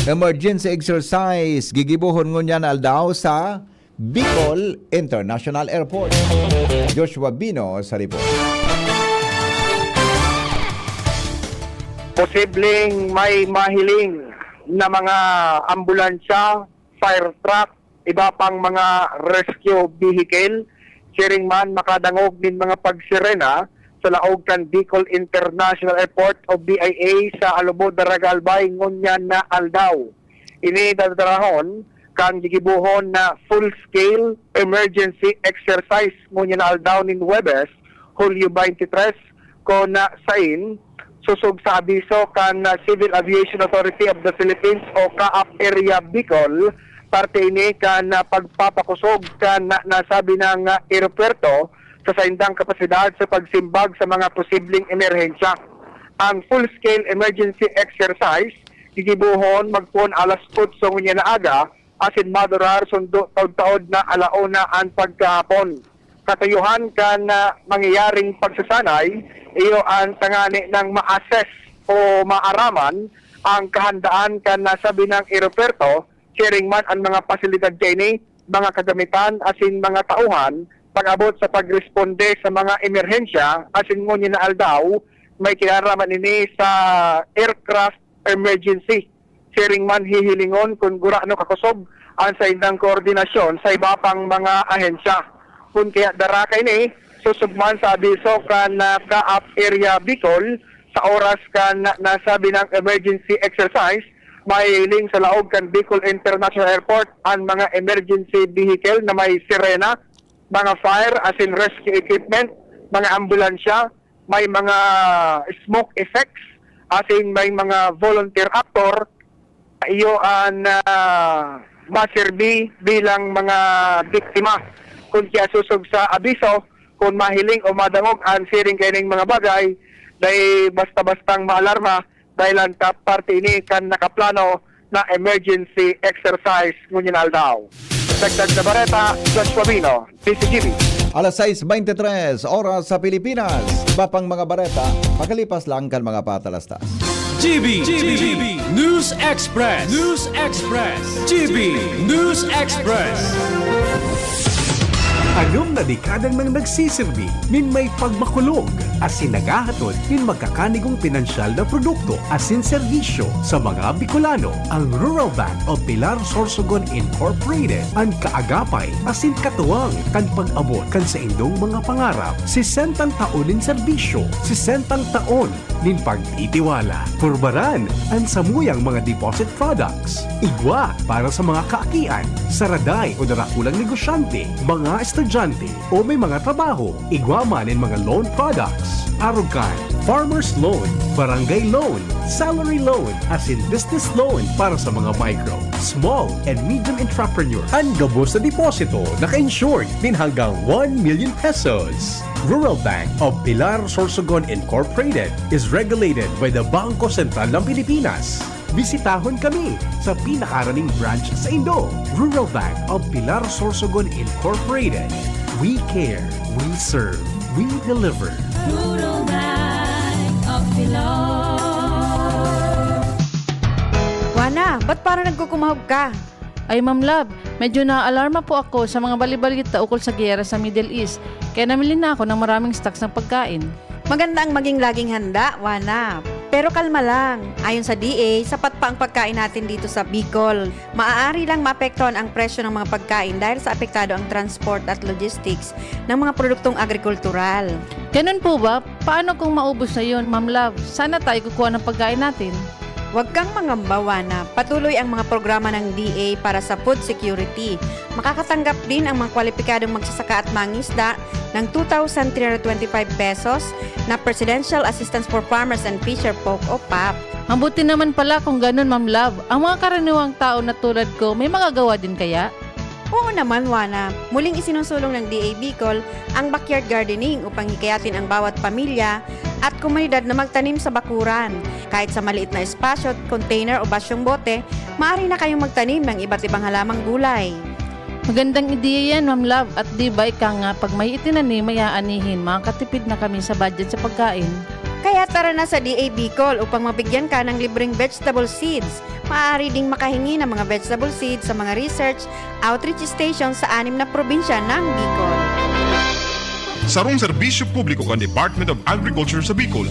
Emergency exercise gigibohon ngunyan na aldaw sa Bicol International Airport. Joshua Bino sa report. Posibleng may mahiling na mga ambulansya, fire truck, iba pang mga rescue vehicle. Siring man makadangog nin mga pagsirena sa laog kan Bicol International Airport o B I A sa Alobo, Daraga, Albay, ngunyan na aldaw. Ini dadarahon kan gigibohon na full-scale emergency exercise ngunyan na aldaw nin Huwebes, Hulyo twenty-three, kun sain, sosog sa abiso kan, ah, Civil Aviation Authority of the Philippines o CAAP Area Bicol, parte ini kan, ah, pagpapakosog kan, ah, nasabi nang, ah, eropuwerto sa saindang kapasidad sa pagsimbag sa mga posibleng emerhensya. Ang full-scale emergency exercise gigibohon magpoon alas otso ngunyan na aga asin madurar sundo taod-taod na ala una an pagkahapon. Katuyohan kan, ah, mangyayaring pagsasanay, iyo an tangani nang ma-assess o maaraman ang kahandaan kan nasabi nang eropuwerto, siring man an mga pasilidad kaini, mga kagamitan asin mga tauhan pag-abot sa pagresponde sa mga emerhensya asin ngunyan na aldaw, may kinaraman ini sa aircraft emergency. Siring man hihilingon kun gurano kakosog ang saindang koordinasyon sa iba pang mga ahensya. Kun kaya dara kaini, sosog man sa abiso kan, ah, CAAP Area Bicol, sa oras kan nasabi nang emergency exercise, mahihiling sa laog kan Bicol International Airport ang mga emergency vehicle na may sirena, mga fire asin rescue equipment, mga ambulansya, may mga smoke effects, asin may mga volunteer actor, iyo an, ah, maserbi bilang mga biktima. Kun kiyasusog sa abiso, kun mahiling o madangog an siring kaining mga bagay, Dai basta-bastang maalarma dahil ang ka-, parte ini kan nakaplano na emergency exercise ngunyan aldaw. Dagdag na bareta, Joshua Bino, D C G B. Alas sais beintitres, oras sa Pilipinas. Iba pang mga bareta, makalipas lang kan mga patalastas. G B, G B, News Express, News Express, G B News Express. Anom na dekada nang nagsisirbi nin may pagmakulog asin naghahatod nin magkakanigong pinansyal na produkto asin serbisyo sa mga Bicolano. Ang Rural Bank of Pilar Sorsogon Incorporated, an kaagapay asin katuwang kan pag-abot kan saindong mga pangarap. Sesentang taon nin serbisyo, sesentang taon nin pagtitiwala. Purbaran an samuyang mga deposit products. Igwa para sa mga kaakian, saraday o darakulang negosyante, mga estudyante, o may mga trabaho. Igwa man nin mga loan products. Arog kan farmers loan, barangay loan, salary loan, asin business loan para sa mga micro, small, and medium entrepreneur. An gabos na deposito naka-insured nin hanggang one million pesos. Rural Bank of Pilar Sorsogon Incorporated is regulated by the Bangko Sentral ng Pilipinas. Bisitahon kami sa pinakaraning branch saindo. Rural Bank of Pilar Sorsogon Incorporated. We care, we serve, we deliver. Rural Bank of Pilar. Juana, ba't parang nagkukumahog ka? Ay, Ma'am Love, medyo naaalarma po ako sa mga bali-balita ukol sa giyera sa Middle East, kaya namili na ako ng maraming stocks ng pagkain. Maganda ang maging laging handa, Juana. Pero kalma lang. Ayon sa D A, sapat pa ang pagkain natin dito sa Bicol. Maaari lang maapektuhan ang presyo ng mga pagkain dahil sa apektado ang transport at logistics ng mga produktong agrikultural. Ganun po ba? Paano kung maubos na yun, Ma'am Love? Saan na tayo kukuha ng pagkain natin? Huwag kang mangamba, Juana. Patuloy ang mga programa ng D A para sa food security. Makakatanggap din ang mga kwalipikadong magsasaka at mangisda ng two thousand three hundred twenty-five pesos na Presidential Assistance for Farmers and Fisher Folk o pap. Mabuti naman pala kung ganun, Ma'am Love. Ang mga karaniwang tao na tulad ko, may magagawa din kaya? Oo naman, Juana. Muling isinusulong ng D A Bicol ang backyard gardening upang hikayatin ang bawat pamilya at komunidad na magtanim sa bakuran. Kahit sa maliit na espasyo, container o basyong bote, maaari na kayong magtanim ng iba't ibang halamang gulay. Magandang ideya yan, Ma'am Love. At di ba ika nga, pag may itinanim, may aanihin, makakatipid na kami sa budget sa pagkain. Kaya tara na sa D A Bicol upang mabigyan ka ng libreng vegetable seeds. Maaari ding makahingi ng mga vegetable seeds sa mga research outreach station sa anim na probinsya ng Bicol. Sarong serbisyo publiko kan Department of Agriculture sa Bicol.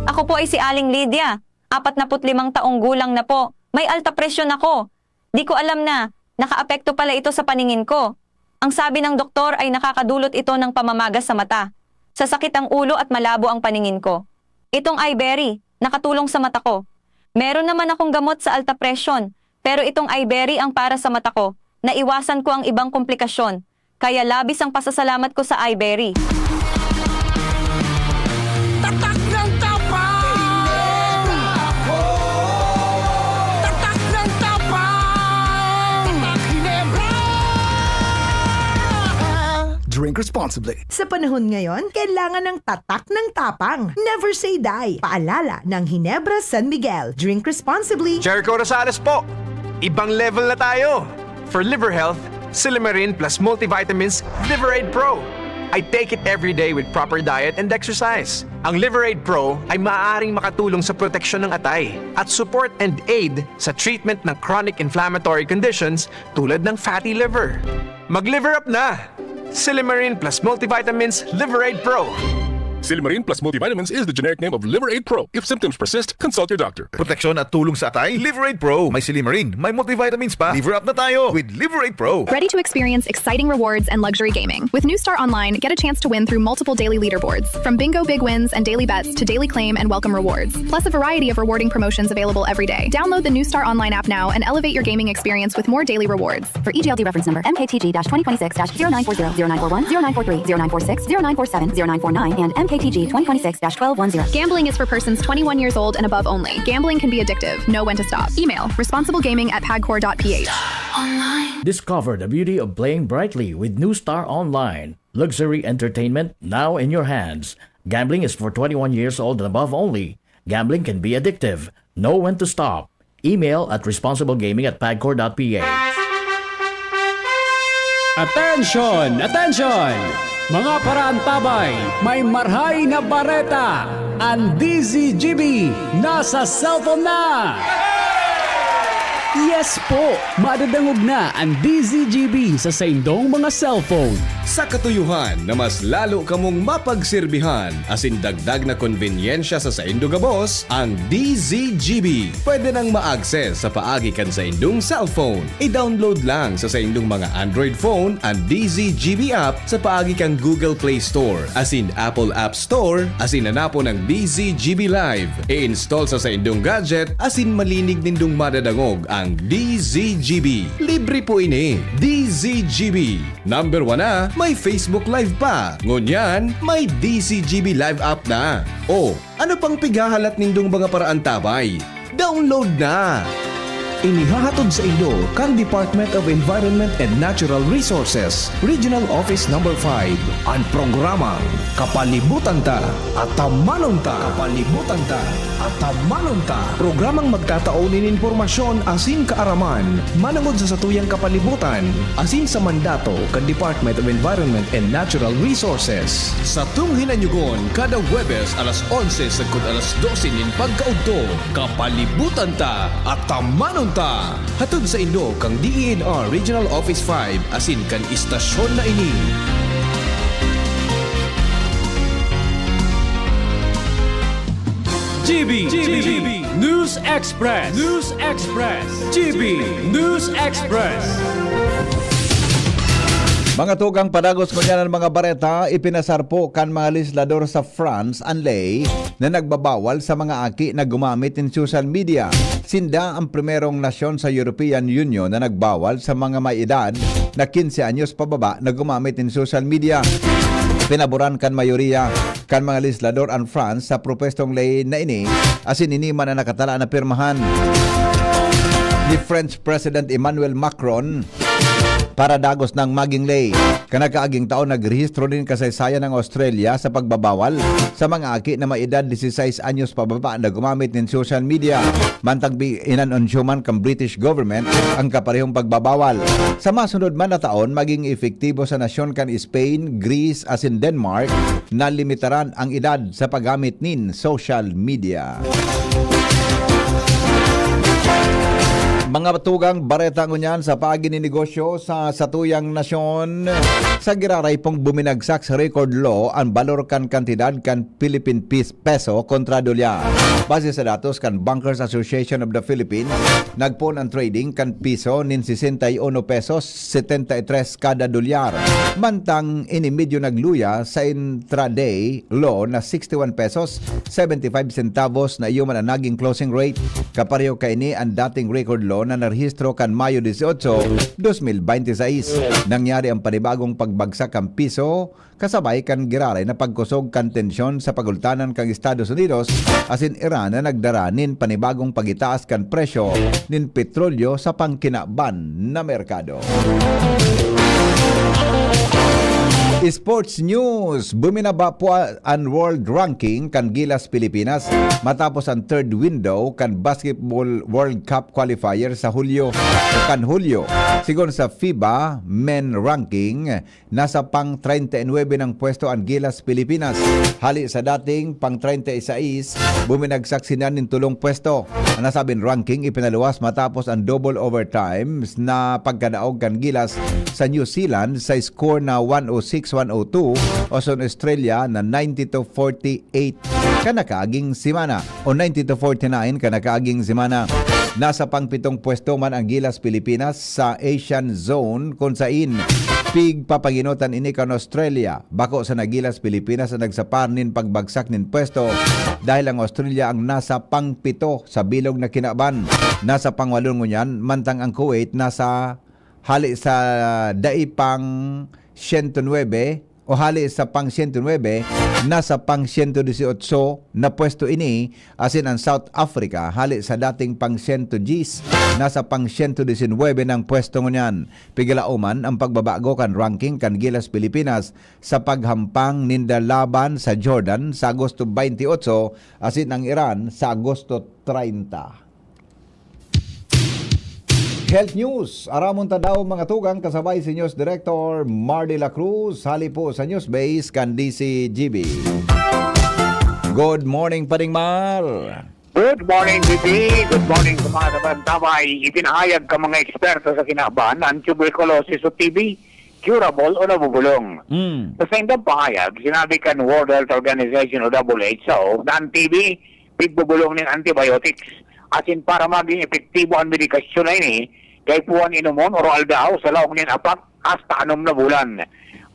Ako po ay si Aling Lydia. Apat na put limang taong gulang na po. May alta presyon ako. Di ko alam na nakaapekto pala ito sa paningin ko. Ang sabi ng doktor ay nakakadulot ito ng pamamaga sa mata. Sasakit ang ulo at malabo ang paningin ko. Itong Iberry, nakatulong sa mata ko. Meron naman akong gamot sa alta presyon, pero itong Iberry ang para sa mata ko. Naiwasan ko ang ibang komplikasyon, kaya labis ang pasasalamat ko sa Iberry. Tatak ng tapang! Tatak ng tapang! Tatak Ginebra! Drink responsibly. Sa panahon ngayon, kailangan ng tatak ng tapang. Never say die. Paalala ng Ginebra San Miguel. Drink responsibly. Jericho Rosales po! Ibang level na tayo! For liver health, Silymarin plus multivitamins Liver Aid Pro. I take it every day with proper diet and exercise. Ang Liver Aid Pro ay maaaring makatulong sa proteksyon ng atay at support and aid sa treatment ng chronic inflammatory conditions tulad ng fatty liver. Mag-liver up na! Silymarin plus multivitamins Liver Aid Pro. Silymarin plus multivitamins is the generic name of Liver Aid Pro. If symptoms persist, consult your doctor. Proteksyon at tulong sa atay, Liver Aid Pro. May silymarin, may multivitamins pa. Liver up na tayo with Liver Aid Pro. Ready to experience exciting rewards and luxury gaming? With New Star Online, get a chance to win through multiple daily leaderboards, from bingo big wins and daily bets to daily claim and welcome rewards, plus a variety of rewarding promotions available every day. Download the New Star Online app now and elevate your gaming experience with more daily rewards. For E G L D reference number, M K T G dash twenty twenty-six dash zero nine four zero, zero nine four one, zero nine four three, zero nine four six, zero nine four seven, zero nine four nine, and M K T G twenty twenty-six dash twelve one zero. Gambling is for persons twenty-one years old and above only. Gambling can be addictive. Know when to stop. Email, responsiblegaming at pagcor dot P H. Discover the beauty of playing brightly with New Star Online. Luxury entertainment now in your hands. Gambling is for twenty-one years old and above only. Gambling can be addictive. Know when to stop. Email at responsiblegaming at pagcor dot p h. Attention! Attention! Mga paraantabay, may marhay na bareta! Ang D Z G B nasa cellphone na! Yes po! Madadangog na ang D Z G B sa saindong mga cellphone. Sa katuyohan na mas lalo kamong mapagsirbihan asin dagdag na konbenyensya sa saindo gabos, ang D Z G B pwede nang ma-access sa paagi kan saindong cellphone. I-download lang sa saindong mga Android phone ang D Z G B app sa paagi kan Google Play Store asin Apple App Store asin hanapon ang D Z G B Live. I-install sa saindong gadget asin malinig nindong madadangog ang D Z G B. Libre po ini. D Z G B. Number one na, may Facebook Live pa. Ngunyan, may D Z G B Live app na. O, ano pang pighahalat nindong mga paraantabay? Download na! Inihahatod saindo kan Department of Environment and Natural Resources, Regional Office Number five, an programang Kapalibutan Ta, Atamanon Ta. Kapalibutan Ta, Atamanon Ta. Programang magtatao nin impormasyon asin kaaraman manongod sa satuyang kapalibutan asin sa mandato kan Department of Environment and Natural Resources. Satong hinanyugon kada Huwebes alas onse sagkod alas dose nin pagkaudto, Kapalibutan Ta, Atamanon Ta. Hatod saindo kan D E N R Regional Office five asin kan istasyon na ini. G B, G B, News Express, News Express, G B, News Express. Mga tugang, padagos ngunyan an mga bareta, ipinasarpo kan mga legislador sa France an ley na nagbabawal sa mga aki na gumamit nin social media. Sinda ang primerong nasyon sa European Union na nagbawal sa mga may edad na quince anyos pababa na gumamit nin social media. Pinaboran kan mayoriya kan mga legislador an France sa propwestong ley na ini, asin ini man an nakatala na pirmahan ni French President Emmanuel Macron para dagos nang maging ley. Kan nakaaging taon, nagrehistro nin kasaysayan ang Australia sa pagbabawal sa mga aki na may edad disisais anyos pababa na gumamit nin social media. Mantang bi-, inanunsyo man kan British government ang kaparehong pagbabawal. Sa masunod man na taon, maging epektibo sa nasyon kan Spain, Greece, asin Denmark na limitaran ang edad sa paggamit nin social media. Mga tugang, bareta ngunyan sa paagi nin negosyo sa satuyang nasyon. Sa giraray pong buminagsak sa record low an balor kan kantidad kan Philippine pis-, peso kontra dolyar. Base sa datos kan Bankers Association of the Philippines, nagpoon an trading kan piso nin sesenta y uno pesos setenta y tres kada dolyar. Mantang ini medyo nagluya sa intraday low na sixty-one pesos seventy-five centavos na iyo man an naging closing rate. Kapareho kaini an dating record low na narehistro kan Mayo dieciocho, dos mil bente seis. Nangyari ang panibagong pagbagsak kan piso kasabay kan giraray na pagkusog kan tensyon sa pagultanan kan Estados Unidos asin Iran na nagdara nin panibagong pagitaas kan presyo nin petrolyo sa pangkinaban na merkado. Sports News, buminaba po an world ranking kan Gilas Pilipinas matapos ang third window kan Basketball World Cup qualifier sa Hulyo o kan Hulyo. Sigon sa FIBA Men Ranking, nasa pang treinta y nuebe nang pwesto an Gilas Pilipinas. Hali sa dating pang treinta y seis, buminagsak siya nin tolong pwesto. An nasabing ranking ipinaluwas matapos ang double overtimes na pagkadaog kan Gilas sa New Zealand sa score na one oh six one oh two o sa Australia na ninety-two forty-eight kan nakaaging semana o ninety-two forty-nine kan nakaaging semana. Nasa pangpitong pwesto man ang Gilas Pilipinas sa Asian Zone, kun sain pigpapangenotan ini kan Australia. Bako sana Gilas Pilipinas an nagsapar nin pagbagsak nin pwesto, dahil ang Australia ang nasa pangpito sa bilog na kinaban. Nasa pangwalo ngunyan, mantang ang Kuwait nasa hali sa dai pang siyento nuebe o hali sa pang siyento nuebe, nasa pang siyento dieciocho na pwesto ini, asin ang South Africa, hali sa dating pang siyento diyes, nasa pang siyento diecinuebe nang pwesto ngunyan. Pigalaoman ang pagbabago kan ranking kan Gilas Pilipinas sa paghampang ninda laban sa Jordan sa Agosto twenty-eight, asin ang Iran sa Agosto treinta. Health News, aramon ta daw, mga tugang, kasabay si News Director Mar de la Cruz, hali po sa News Base kan D C G B. Good morning, Pading Mar. Good morning, B B. Good morning sa mga kabantabay. Ipinahayag ka mga eksperto sa kinaban na ang tuberculosis o T B, curable o nabubulong. Mm. Sa saindang pahayag, sinabi kan World Health Organization o W H O na ang T B, pigbubulong nin antibiotics. Asin para magin epektibo an medikasyon na ini, kaipuhan inomon oro-aldaw sa laog nin apat hasta anom na bulan.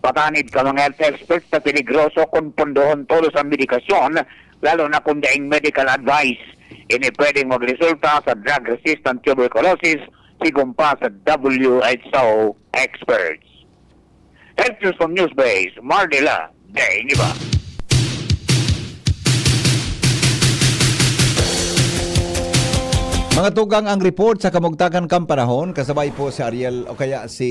Patanid kan mga health experts na peligroso kun pondohon tolos an medikasyon, lalo na kun daing medical advice. Ini pwedeng magresulta sa drug-resistant tuberculosis, sigon pa sa W H O experts. Health News from Newsbase, Mar de la, Day Niba. Mga tugang, ang report sa kamugtakan kan panahon, kasabay po si Ariel o kaya si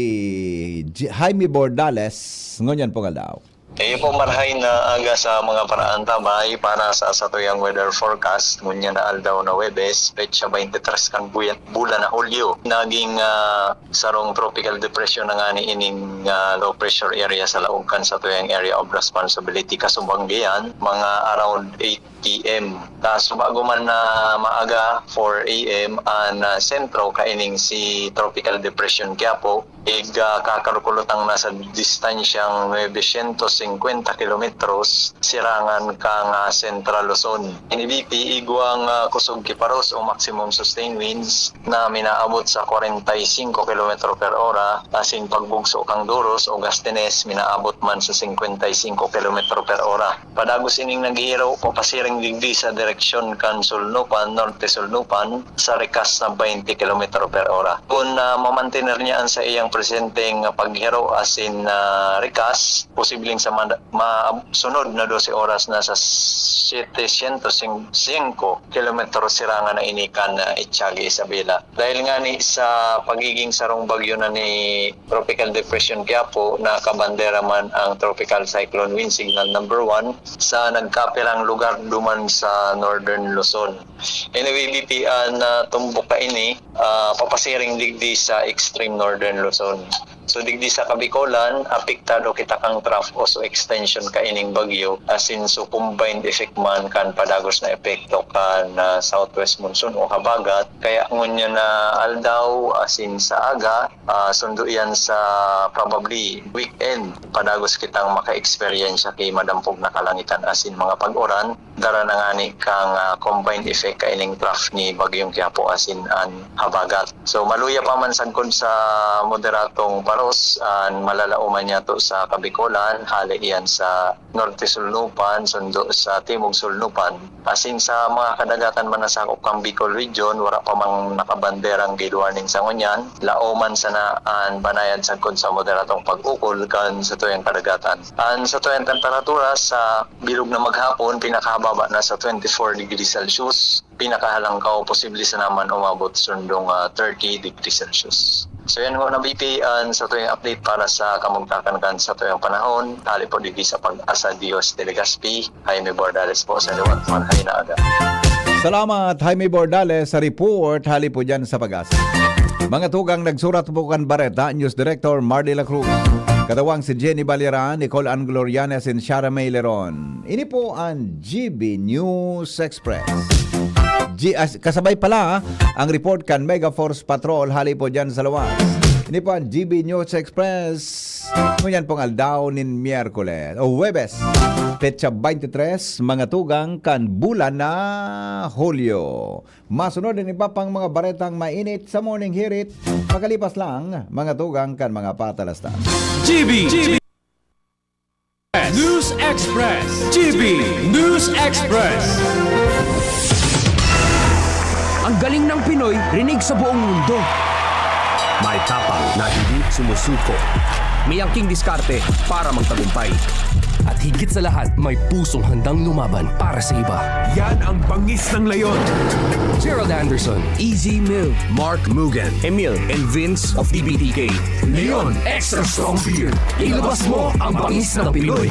J-, Jaime Bordales, ngunyan pong aldaw. Iyo po, marhay na aga sa mga paraantabay para sa satuyang weather forecast. Ngunyan na aldaw na Huwebes, petsa twenty-three kan buya-, bulan na Hulyo. Naging, ah, sarong tropical depression na ngani ining, ah, low pressure area sa laog kan satuyang area of responsibility. Kasubang diyan, mga around eight P M. Ta, so bago man na maaga, four A M, an, ah, sentro kaining si Tropical Depression Quiapo, ig, ah, kakalkulotang nasa distansyang nuebe siyento singkwenta kilometros sirangan kan, ah, Central Luzon. Ini B P, igwang, ah, kusog ki paros o maximum sustained winds na minaabot sa kwarenta y singko kilometro per ora, asin pagbugso kan duros o gustines minaabot man sa singkwenta y singko kilometro per ora. Padagos ining naghihiro, papasiring digdi sa direksyon kan sulnupan, norte-sulnupan, sa rikas na twenty kilometro per ora. Kun, ah, mamantener niya an saiyang presenteng paghiro asin, ah, rikas, posibleng sa manda-, ma-, sunod na dose oras na sa setecientos singko kilometro sirangan na ini kan, ah, Echagi, Isabela. Dahil ngani sa pagiging sarong bagyo na ni Tropical Depression Quiapo, nakabandera man ang Tropical Cyclone Wind Signal number one sa nagkapirang lugar duman sa Northern Luzon. Anyway, B P, an, ah, tumbok kaini, ah, papasiring digdi sa extreme Northern Luzon. So, digdi sa Kabikolan, apektado kita kan trough o so extension kaining bagyo, asin so combined effect man kan padagos na epekto kan, ah, southwest monsoon o habagat. Kaya ngunyan na aldaw, asin sa aga, ah, sundo iyan sa probably weekend, padagos kitang maka-eksperyensya ki madampog na kalangitan asin mga pag-uran. Dara na ngani kan, ah, combined effect kaining trough ni Bagyong Quiapo asin an habagat. So, maluya pa man sagkod sa moderadong paros an malalaoman niyato sa Kabikolan, hali iyan sa Norte Sulnupan, sundo sa Timog Sulnupan. Asin sa mga kadagatan man na sakop kan Bicol Region, wara pa mang nakabanderang gale warning sa ngunyan. Laoman sana an banayad sagkod sa moderadong pag-ukol kan satuyang kadagatan. An satuyang temperatura sa bilog na maghapon, pinakahababa na sa twenty-four degrees Celsius. Pinakahalangkaw, posible sana man umabot sundong, ah, thirty degrees Celsius. So, yan muna, B P, an satuyang update para sa kamugtakan kan satuyang panahon. Hali po digdi sa Pag-asa, Dios de Legazpi, Jaime Bordales po sa liwat. Marhay na aga. Salamat, Jaime Bordales, sa report hali po dyan sa Pag-asa. Mga tugang, nagsurat po kan bareta, News Director Mar de la Cruz. Katawang si Jenny Balira, Nicole Ann Glorianes, and Shara May Leron. Ini po an G B News Express. G-, as-, kasabay pala ang report kan Mega Force Patrol hali po dyan sa luwas. Ini po an G B News Express. Ngunyan pong aldaw nin Miyerkules o Huwebes, petsa twenty-three, mga tugang kan bulan na Hulyo. Masunod an iba pang mga baretang mainit sa Morning Hirit pakalipas lang, mga tugang kan mga patalastas. G B News Express. G B News Express. Ang galing ng Pinoy, rinig sa buong mundo. May tapang na hindi sumusuko. May angking diskarte para magtagumpay. At higit sa lahat, may pusong handang lumaban para sa iba. Yan ang bangis ng leon. Gerald Anderson, Easy Mill, Mark Mugen, Emil, and Vince of T B T K. Leon Extra Strong Beer. Ilabas mo ang bangis ng Pinoy.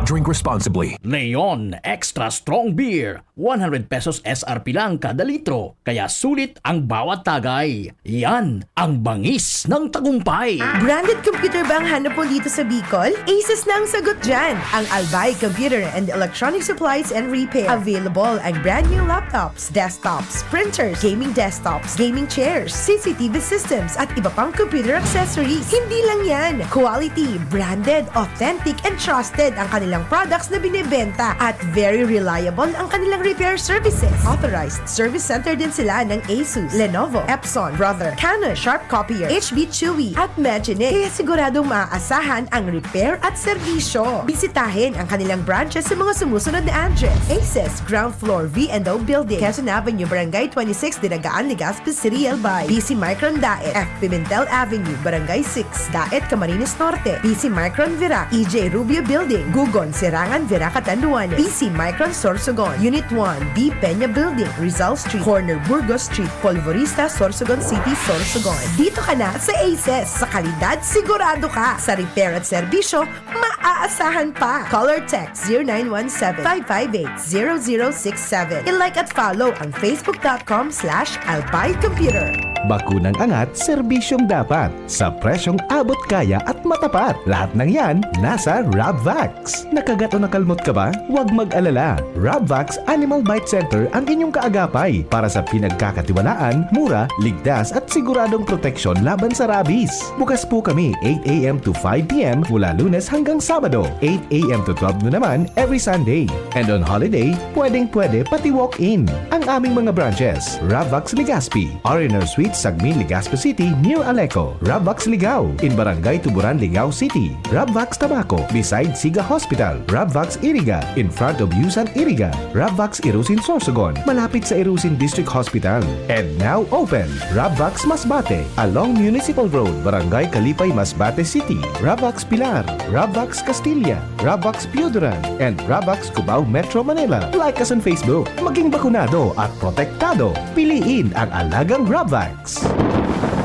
Drink responsibly. Leon Extra Strong Beer. One hundred pesos S R P lang kada litro, kaya sulit ang bawat tagay. Yan ang bangis ng tagumpay. Branded computer ba ang hanap mo dito sa Bicol? Asus na ang sagot dyan. Ang Albay Computer and Electronic Supplies and Repair. Available ang brand new laptops, desktops, printers, gaming desktops, gaming chairs, C C T V systems, at iba pang computer accessories. Hindi lang yan. Quality, branded, authentic, and trusted ang kanilang products na binebenta at very reliable ang kanilang repair services. Authorized service center din sila ng Asus, Lenovo, Epson, Brother, Canon, Sharp Copier, H B Chewy, at Magine. Kaya siguradong maaasahan ang repair at serbisyo. Bisitahin ang kanilang branches sa mga sumusunod na address: Aces, ground floor, V and O Building, Quezon Avenue, Barangay twenty-six, Dinagaan, Legazpi City, Albay. B C Micron Daet, F Pimentel Avenue, Barangay six, Daet, Camarines Norte. B C Micron Virac, E J Rubio Building, Gugon, Serangan, Virac, Catanduanes. B C Micron Sorsogon, Unit one, B Peña Building, Rizal Street, corner Burgos Street, Polvorista, Sorsogon City, Sorsogon. Dito ka na sa Aces. Sa kalidad, sigurado ka. Sa repair at serbisyo, maaasahan pa. Call or text zero nine one seven, five five eight, zero zero six seven. I-like at follow ang facebook dot com slash albay computer. Bakunang angat, serbisyong dapat. Sa presyong abot kaya at matapat. Lahat ng yan, nasa Rabvax. Nakagat o nakalmot ka ba? Huwag mag-alala. Rabvax Animal Bite Center ang inyong kaagapay para sa pinagkakatiwalaan, mura, ligtas at siguradong proteksyon laban sa rabies. Bukas po kami eight a m to five p m mula Lunes hanggang Sabado, eight a m to twelve noon naman every Sunday. And on holiday, pwedeng-pwede pati walk-in. Ang aming mga branches, Rabvax Legazpi, R and R Suite, Sagmin, Legazpi City, near Aleco, Rabvax Ligao, in Barangay Tuburan, Ligao City, Rabvax Tabaco, beside Siga Hospital, Rabvax Iriga, in front of Yusan Iriga, Rabvax Irusin Sorsogon, malapit sa Irusin District Hospital. And now open, Rabvax Masbate, along Municipal Road, Barangay Kalipay, Masbate City, Rabvax Pilar, Rabvax Castilla, Rabvax Pioduran, and Rabvax Cubao, Metro Manila. Like us on Facebook. Maging bakunado at protektado. Piliin ang alagang Rabvax.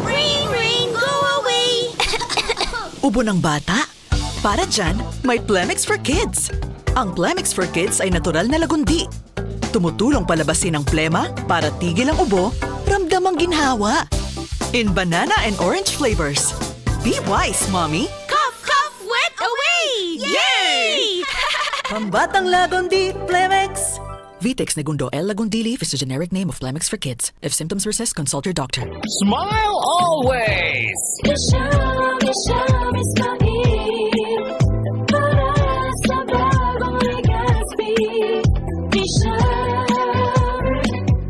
Ring, ring, go away! Ubo ng bata? Para dyan, may Plemex for Kids. Ang Plemex for Kids ay natural na lagundi. Tumutulong palabasin ang plema para tigil ang ubo, ramdam ang ginhawa. In banana and orange flavors. Be wise, mommy! Cough, cough, wet away! Yay! Pambatang Lagundi, Plemex! Vitex Negundo L. Lagundili is the generic name of Plemex for Kids. If symptoms persist, consult your doctor. Smile always! Isha, Isha, Ismail. Para sa bagong Legazpi. Isha,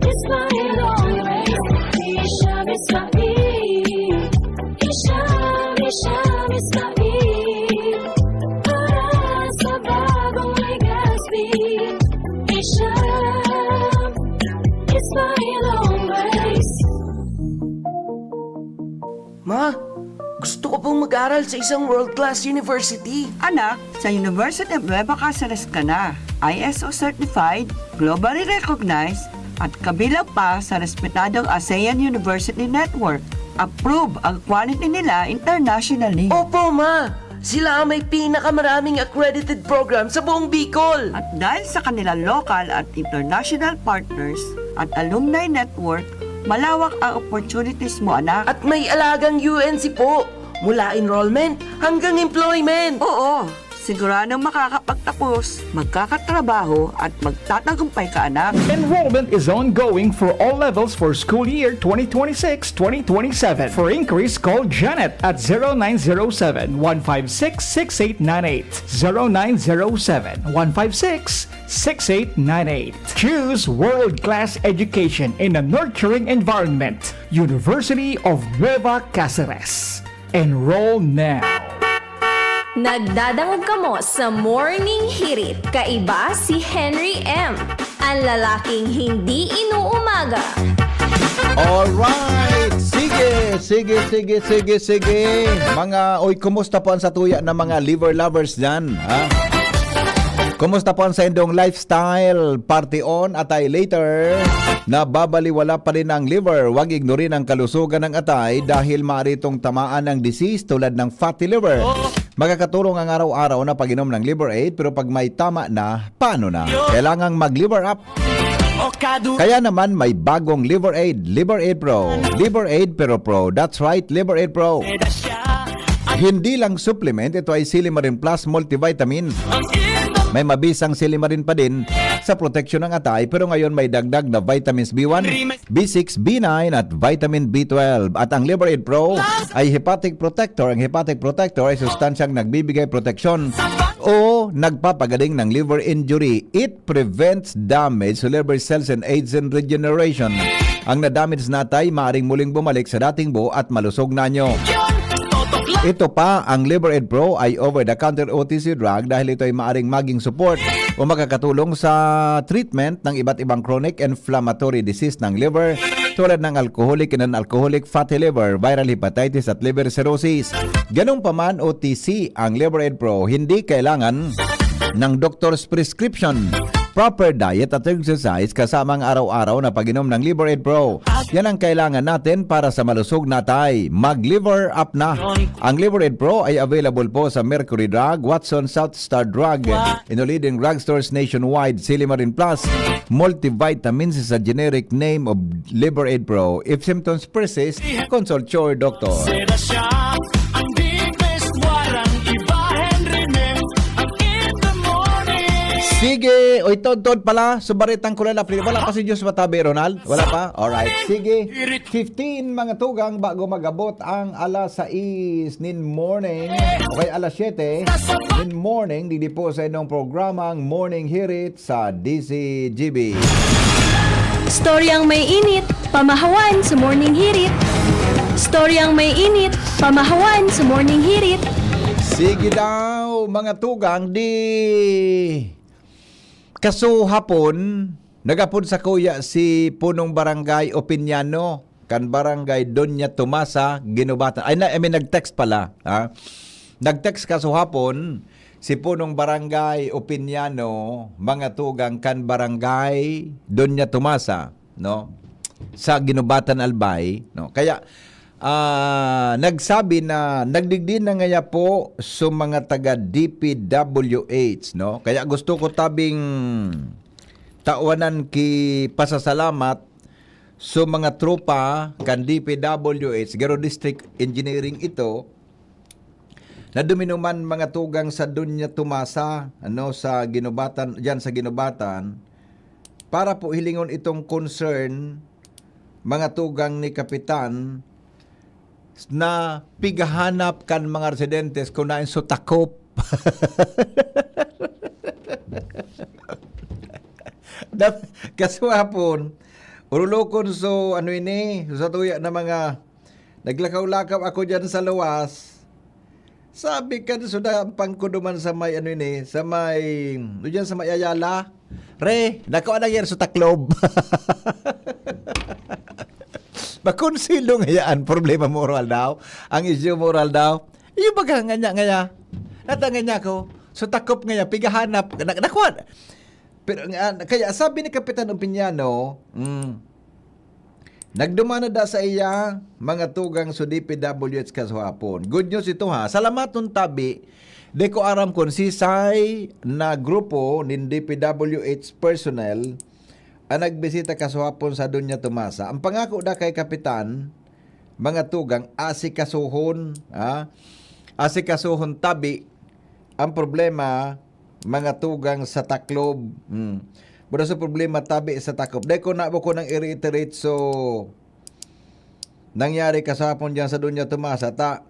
Ismail always. Isha, Ismail. Isha, Isha, Ismail. Para sa bagong Legazpi. Isha, Ismail always. Ma, gusto ko pong mag-aral sa isang world-class university. Anak, sa University of Nueva Caceres ka na. I S O certified, globally recognized, at kabilang pa sa respetadong ASEAN University Network. Approve ang quality nila internationally. Opo, ma! Sila ang may pinakamaraming accredited program sa buong Bicol. At dahil sa kanilang local at international partners at alumni network, malawak ang opportunities mo, anak. At may alagang U N C po, mula enrollment hanggang employment. Oo, siguradong makakapagtapos, magkakatrabaho at magtatagumpay ka, anak. Enrollment is ongoing for all levels for school year twenty twenty-six twenty twenty-seven. For inquiries, call Janet at zero nine zero seven, one five six, six eight nine eight. Zero nine zero seven, one five six, six eight nine eight. Choose world-class education in a nurturing environment. University of Nueva Caceres. Enroll now. Nagdadangog kamo sa Morning Hirit. Kaiba si Henry M. Ang lalaking hindi inuumaga. Alright! Sige, sige, sige, sige, sige. Mga, oy, kumusta po ang satuya na mga liver lovers dyan? Ha? Kumusta po ang saindong lifestyle? Party on, atay later. Nababaliwala pa rin ang liver. Huwag ignorin ang kalusugan ng atay dahil maaari itong tamaan ng disease tulad ng fatty liver. Makakatulong ang araw-araw na pag-inom ng Liver Aid, pero pag may tama na, paano na? Kailangang mag-Liver Up. Kaya naman may bagong Liver Aid, Liver Aid Pro. Liver Aid pero Pro. That's right, Liver Aid Pro. Hindi lang supplement, ito ay Silimarin Plus multivitamin. May mabisang silimarin pa din sa proteksyon ng atay, pero ngayon may dagdag na vitamins B one, B six, B nine at vitamin B twelve. At ang Liver Aid Pro ay hepatic protector. Ang hepatic protector ay sustansyang nagbibigay proteksyon o nagpapagaling ng liver injury. It prevents damage to liver cells and aids in regeneration. Ang na-damage na atay maaring muling bumalik sa dating buo at malusog na anyo. Ito pa, ang Liver Aid Pro ay over-the-counter O T C drug dahil ito ay maaring maging support o makakatulong sa treatment ng iba't ibang chronic inflammatory disease ng liver tulad ng alcoholic and non-alcoholic fatty liver, viral hepatitis at liver cirrhosis. Ganun pa man, O T C ang Liver Aid Pro, hindi kailangan ng doctor's prescription. Proper diet at exercise kasama ang araw-araw na pag-inom ng Liver Aid Pro. Yan ang kailangan natin para sa malusog na atay. Mag-Liver Up na! Ang Liver Aid Pro ay available po sa Mercury Drug, Watson, South Star Drug, in all leading drugstores nationwide, Silimarin Plus, multivitamins is a generic name of Liver Aid Pro. If symptoms persist, consult your doctor. Sira siya, ang deepest, walang iba, Henry Mem, ang in the morning. Sige, oy, tod-tod pala, subaritang kulay na pili. Wala pa si Diyos Matabi, Ronald? Wala pa? Alright, sige. Fifteen mga tugang bago mag-abot ang alas sais nin morning. Okay, alas siyete nin morning. Digdi po sa inyong programang Morning Hirit sa D Z G B. Storyang may init, pamahawan sa Morning Hirit. Storyang may init, pamahawan sa Morning Hirit. Sige daw, mga tugang, di kasuhapon, nag-apod sakuya si punong barangay Opiniano, kan barangay Doña Tomasa, Guinobatan. Ay, na, I mean, nag-text pala, ha? Nag-text kasuhapon si punong barangay Opiniano, mga tugang kan barangay Doña Tomasa, no? Sa Guinobatan, Albay, no? Kaya, ah, nagsabi na nagdigdi na ngaya po sa mga taga D P W H, no? Kaya gusto ko tabing tawanan ki pasasalamat sa mga tropa kan D P W H, garo District Engineering ito, na duminuman mga tugang sa Doña Tomasa, ano, sa Guinobatan, diyan sa Guinobatan, para po hilingon itong concern, mga tugang ni Kapitan, na pighahanap kan mga residentes kung nain so takop. Dap-, kasuhapon, urulokon so, ano ini, so satuya na mga, naglakaw-lakaw ako diyan sa luwas. Sabi kan suda ang pangkuduman sa may, ano ini, sa may, o diyan sa may Ayala. Re, nakuha na yan sa taklob. Bakonsilo ngayaan, problema mo oral daw. Ang isyu mo oral daw. Iyo baga nga niya, nga niya. Nata nga niya ko. So takop nga niya, pigahanap. Na, nakuha. Pero nga, kaya sabi ni Kapitan Opiniano, mm, nagduman na da sa iya, mga tugang sa D P W H kasuhapon. Good news ito ha. Salamaton tabi, di ko aram kung sisay na grupo nin D P W H personnel ang nagbisita kasuhapon sa Doña Tomasa. Ang pangako da kay Kapitan, mga tugang, asikasuhon, ha? Asikasuhon tabi ang problema, mga tugang, sa taklob. Hmm. Pero sa problema tabi sa taklob. Dai ko na ko nang i-reiterate so nangyari kasapon diyan sa Doña Tomasa, ta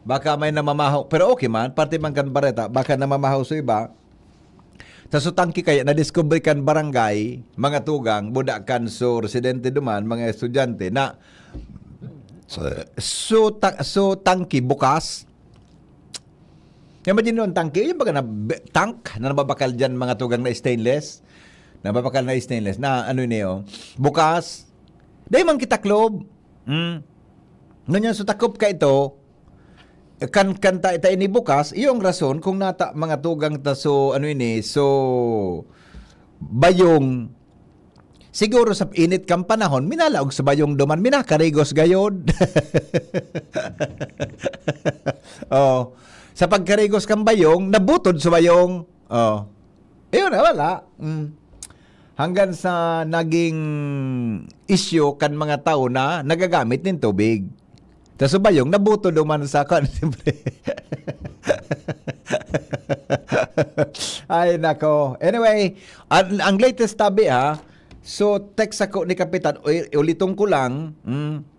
baka may namamahaw. Pero okay man, parte man kan bareta, baka namamahaw sa iba. Ta so tangke kaya nadiskubre kan barangay, mga tugang, buda kan so residente duman, mga estudyante, na so, ta-, so tangke bukas. Imagine nun, tangke, yung baga na be-, tank na nababakal dyan, mga tugang, na stainless. Nababakal na stainless na ano ini, oh. Bukas. Dai man kita club. Hmm. Ngunyan, so takop ka ito, kan, kan ta, ta ini bukas, iyo ang rason kung nata mga tugang ta so, ano ini, so, bayong, siguro sa init kan panahon, minalaog sa bayong duman, minakarigos gayod. Oh. Sa pagkarigos kan bayong, nabutod sa bayong. Oh. Ayun na, wala. Mm. Hanggang sa naging isyu kan mga tao na nagagamit nin tubig. Ta so bayong, nabutod duman sa kan, siyempre. Ay, nako. Anyway, ang, ang latest tabi, ha. So, text ako ni Kapitan, u-, uliton ko lang. Mm.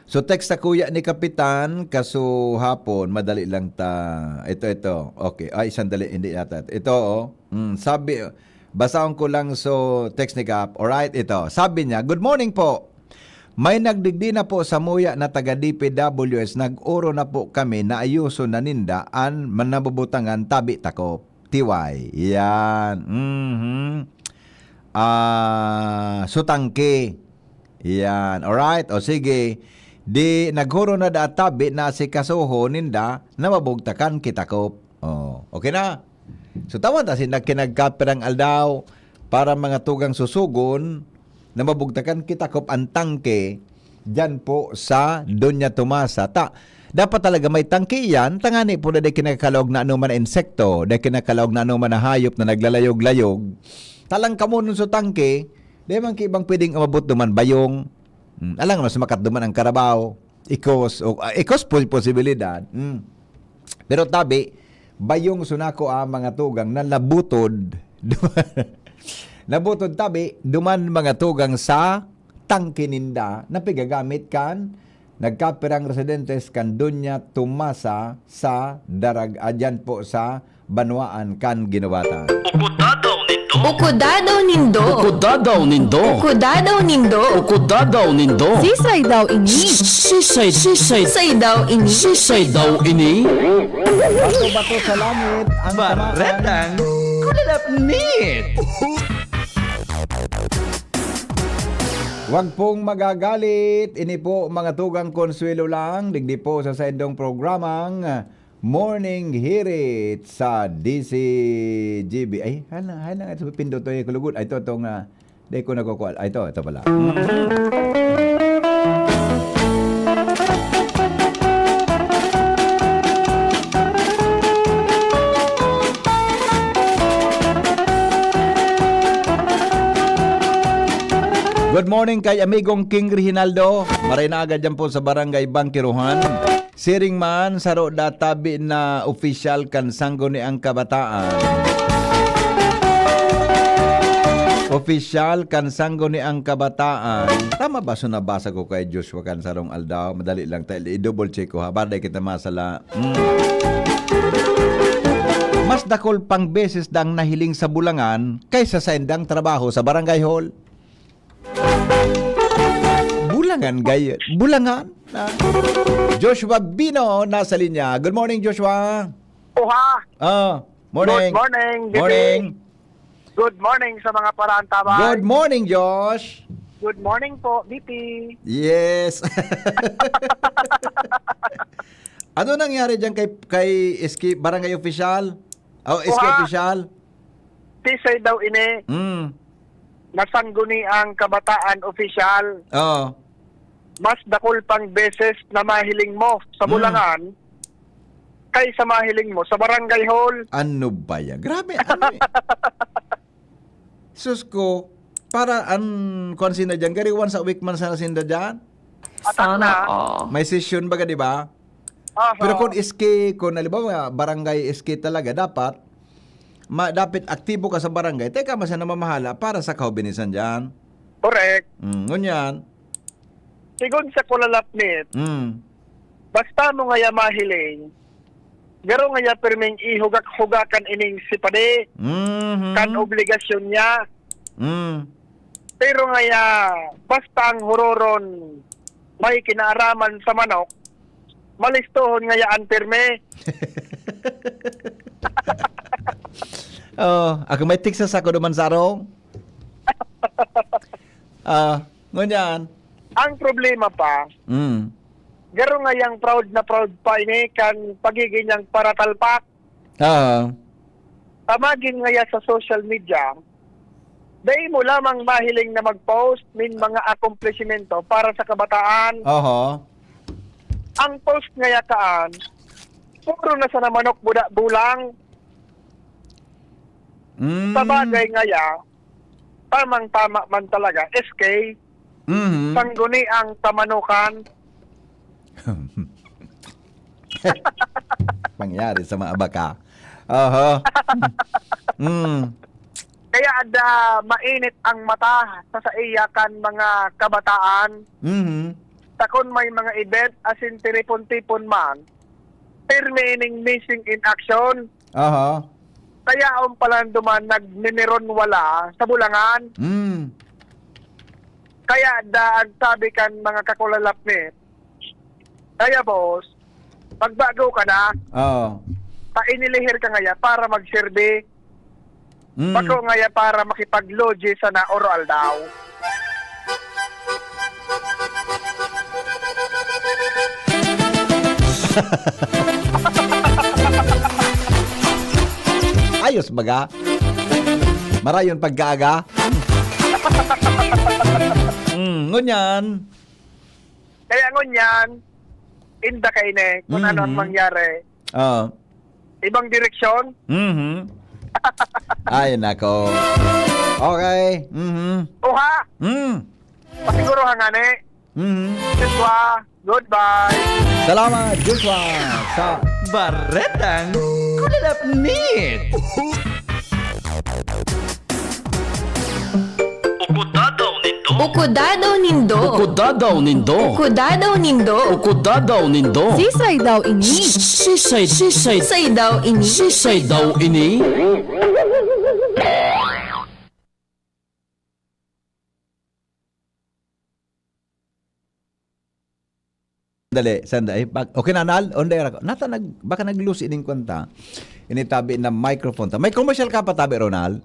So, text sa kuya ni Kapitan, kaso hapon, madali lang ta. Ito, ito. Okay. Ay, sandali, hindi yata. Ito, oh. Mm, sabi, basahon ko lang so text ni Kap. Alright, ito. Sabi niya, "Good morning po. May nagdigdi na po sa muya na taga D P W S. Nag-oro na po kami na ayuso na ninda an manabubutangan tabi takop." T Y. Yan. Mhm. Ah, so tangke. Yan. Alright. O sige. Di naghuro na da tabi na si kasuho ninda na mabugtakan kitakop. Oh, okay na. So, tawan ta si nagkinagkapirang aldaw para mga tugang susugon na mabugtakan kitakop ang tangke diyan po sa Doña Tomasa. Ta, dapat talaga may tangke yan. Tangani po na di kinakalaog na anuman na insekto, di kinakalaog na anuman na hayop na naglalayog-layog. Talang kamo nun sa tangke, di man ki ibang pwedeng umabot duman, bayong. Mm, alang mas makat duman ang karabaw, ikos, o, ah, ikos po posibilidad. Mm. Pero tabi, bayong sunako ang mga tugang na nabutod. Nabutod tabi, duman mga tugang sa tangke ninda na pigagamit kan nagkapirang residentes kan Doña Tomasa sa Darag-, adyan po sa Banwaan kan Ginubatan. Ukudadaw nindo. Ukudadaw nindo. Ukudadaw nindo. Ukudadaw nindo. Ukudadaw nindo. Sisay daw ini? Sisay, sisay. Sisay daw ini? Sisay daw ini? Bato-bato sa langit ang Baretang kulalapnit. Wag pong magagalit. Ini po, mga tugang, konsuelo lang. Digdi po sa saindong programang Morning Hirit sa D C G B. Ay, hala, hala, ito pindot to, eh, kulugod. Ay, ito, itong, ah, di ko nakukuha. Ay, ito, ito pala. Good morning kay amigong King Reginaldo. Maray na agad dyan po sa Barangay Bangkiruhan. Siring man, saro da tabi na opisyal kan Sangguniang Kabataan. Opisyal kan Sangguniang Kabataan. Tama ba so nabasa ko kay Joshua kan sarong aldaw? Madali lang, ta-, i-double check ko, ha, para di kita masala. Mm. Mas dakul pang beses dang nahiling sa Bulangan kaysa sa indang trabaho sa barangay hall. Bulangan gayod. Bulangan. Ah. Joshua Bino nasa linya. Good morning, Joshua. Oha. Ah, morning. Good morning, B P. Morning. Good morning sa mga paraantabay. Good morning, Josh. Good morning po, B P. Yes. Ano nangyari diyan kay, kay S K, barangay official? Oh, S K Oha. Official? Tisay daw ini. Mm. Nasangguni ang kabataan official. Oo. Mas dakul pang beses na mahiling mo sa Mm. Bulangan kaysa mahiling mo sa barangay hall. Ano ba yan? Grabe, ano eh? Sus ko, para an, kuwan sinda dyan, gari once a week man sana sinda dyan. Atak Sana na. All. May session baga, di ba? Aha. Pero kung S K, kung halimbawa, barangay S K talaga, dapat, ma-, dapat aktibo ka sa barangay. Teka, masaya namamahala para sa kaubinisan dyan. Correct. Mm, ngunyan. Sigon sa kulalapnit, Mm. basta mo ngaya mahiling, garo ngaya pirming ihugak-hugakan ining si padi, Mhm. kan obligasyon niya. Mm. Pero ngaya, basta ang huroron may kinaaraman sa manok, malistohon ngaya ang pirmi. Oh, ako may Texas ako duman sa arong. Ah, ngunyan. Ang problema pa, Mm. garo ngayang proud na proud pa ini kan pagigin niyang paratalpak. Ah. Tamagin ngaya sa social media, dai mo lamang mahiling na mag-post nin mga akomplishmento para sa kabataan. Oho. Ang post ngaya kaan, puro na sana manok buda bulang. Mm. Sa bagay ngaya, tamang-tama man talaga, S K, Mhm. sangguni ang kamanukan. Pangyari sa mga baka. Oho. Mm. Kaya da mainit ang mata sa saiya kan mga kabataan. Mhm. Takon may mga event, asin tiripon-tipon man, pirmi ining missing in action. Aha. Kaya ang palanduman nagmimiron wala sa bulangan. Mm. Kaya da ang sabi kan mga kakulalap ni, "Kaya, boss, magbago ka na. Oo. Painilihir ka ngaya para magserbi. Mm. Bako ngaya para makipag-logi sana oro aldaw." Ayos baga? Marayon pagkaaga? Mm, ngunyan. Kaya ngunyan, inda kaini kung ano ang Mhm. mangyari. Oo. Ibang direksyon. Mhm. Ay, nako. Okay. Mhm. Oha! Mm. Pasiguro hangani. Mhm. Joshua, goodbye. Salamat, Joshua, sa Baretang Kulalapnit. Ukudadaw nindo. Ukudadaw nindo. Ukudadaw nindo. Ukudadaw nindo. Ukudadaw nindo. Sisay daw ini? Sisay, sisay. Sisay daw ini? Sisay daw ini? Dali, sanda-, eh, bak-, okay na, Nal? Onde ra ko. Nata nag-, baka nag-lose ining kwanta. Ini tabi na microphone ta. May commercial ka pa tabi, Ronald?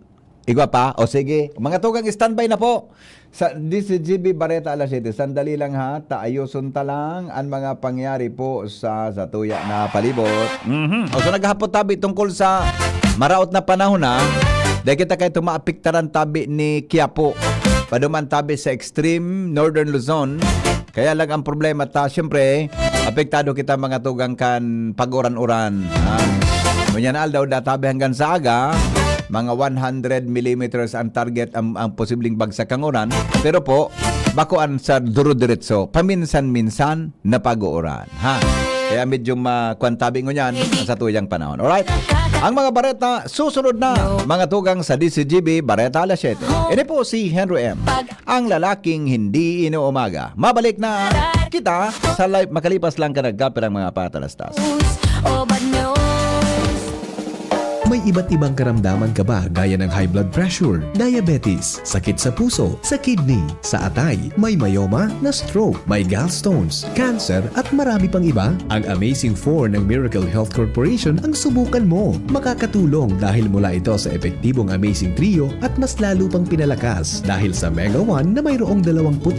Igwa pa? O sige, mga tugang, standby na po. Sa D Z G B Bareta alas siyete. Sandali lang ha, ta ayoson ta lang an mga pangyari po sa, sa tuya na palibot. Mhm. O, so naghapot tabi tungkol sa maraot na panahon, ha. Dahil kita kayo tumaapiktaran tabi ni Quiapo. Paduman tabi sa extreme northern Luzon. Kaya lang ang problema ta, siyempre, apektado kita mga tugang kan pag-uran-uran, ha? Ngunyan aldaw, databi hanggang sa aga, mga one hundred millimeters ang target, ang, ang posibleng bagsak kang uran. Pero po, bako an sa duro-diretso, paminsan-minsan na pag-uuran, ha? Kaya medyo ma-, kwan tabi ngunyan ang sa tuyang panahon. Alright? Ang mga bareta, susunod na, mga tugang sa D Z G B, Bareta alas siyete. Ini po si Henry M. Ang lalaking hindi inuumaga. Mabalik na kita sa live makalipas lang ka nagkapirang mga patalastas. May iba't ibang karamdaman ka ba gaya ng high blood pressure, diabetes, sakit sa puso, sa kidney, sa atay, may myoma, na stroke, may gallstones, cancer, at marami pang iba? Ang Amazing four ng Miracle Health Corporation ang subukan mo. Makakatulong dahil mula ito sa epektibong Amazing Trio at mas lalo pang pinalakas dahil sa Mega One na mayroong dalawampu't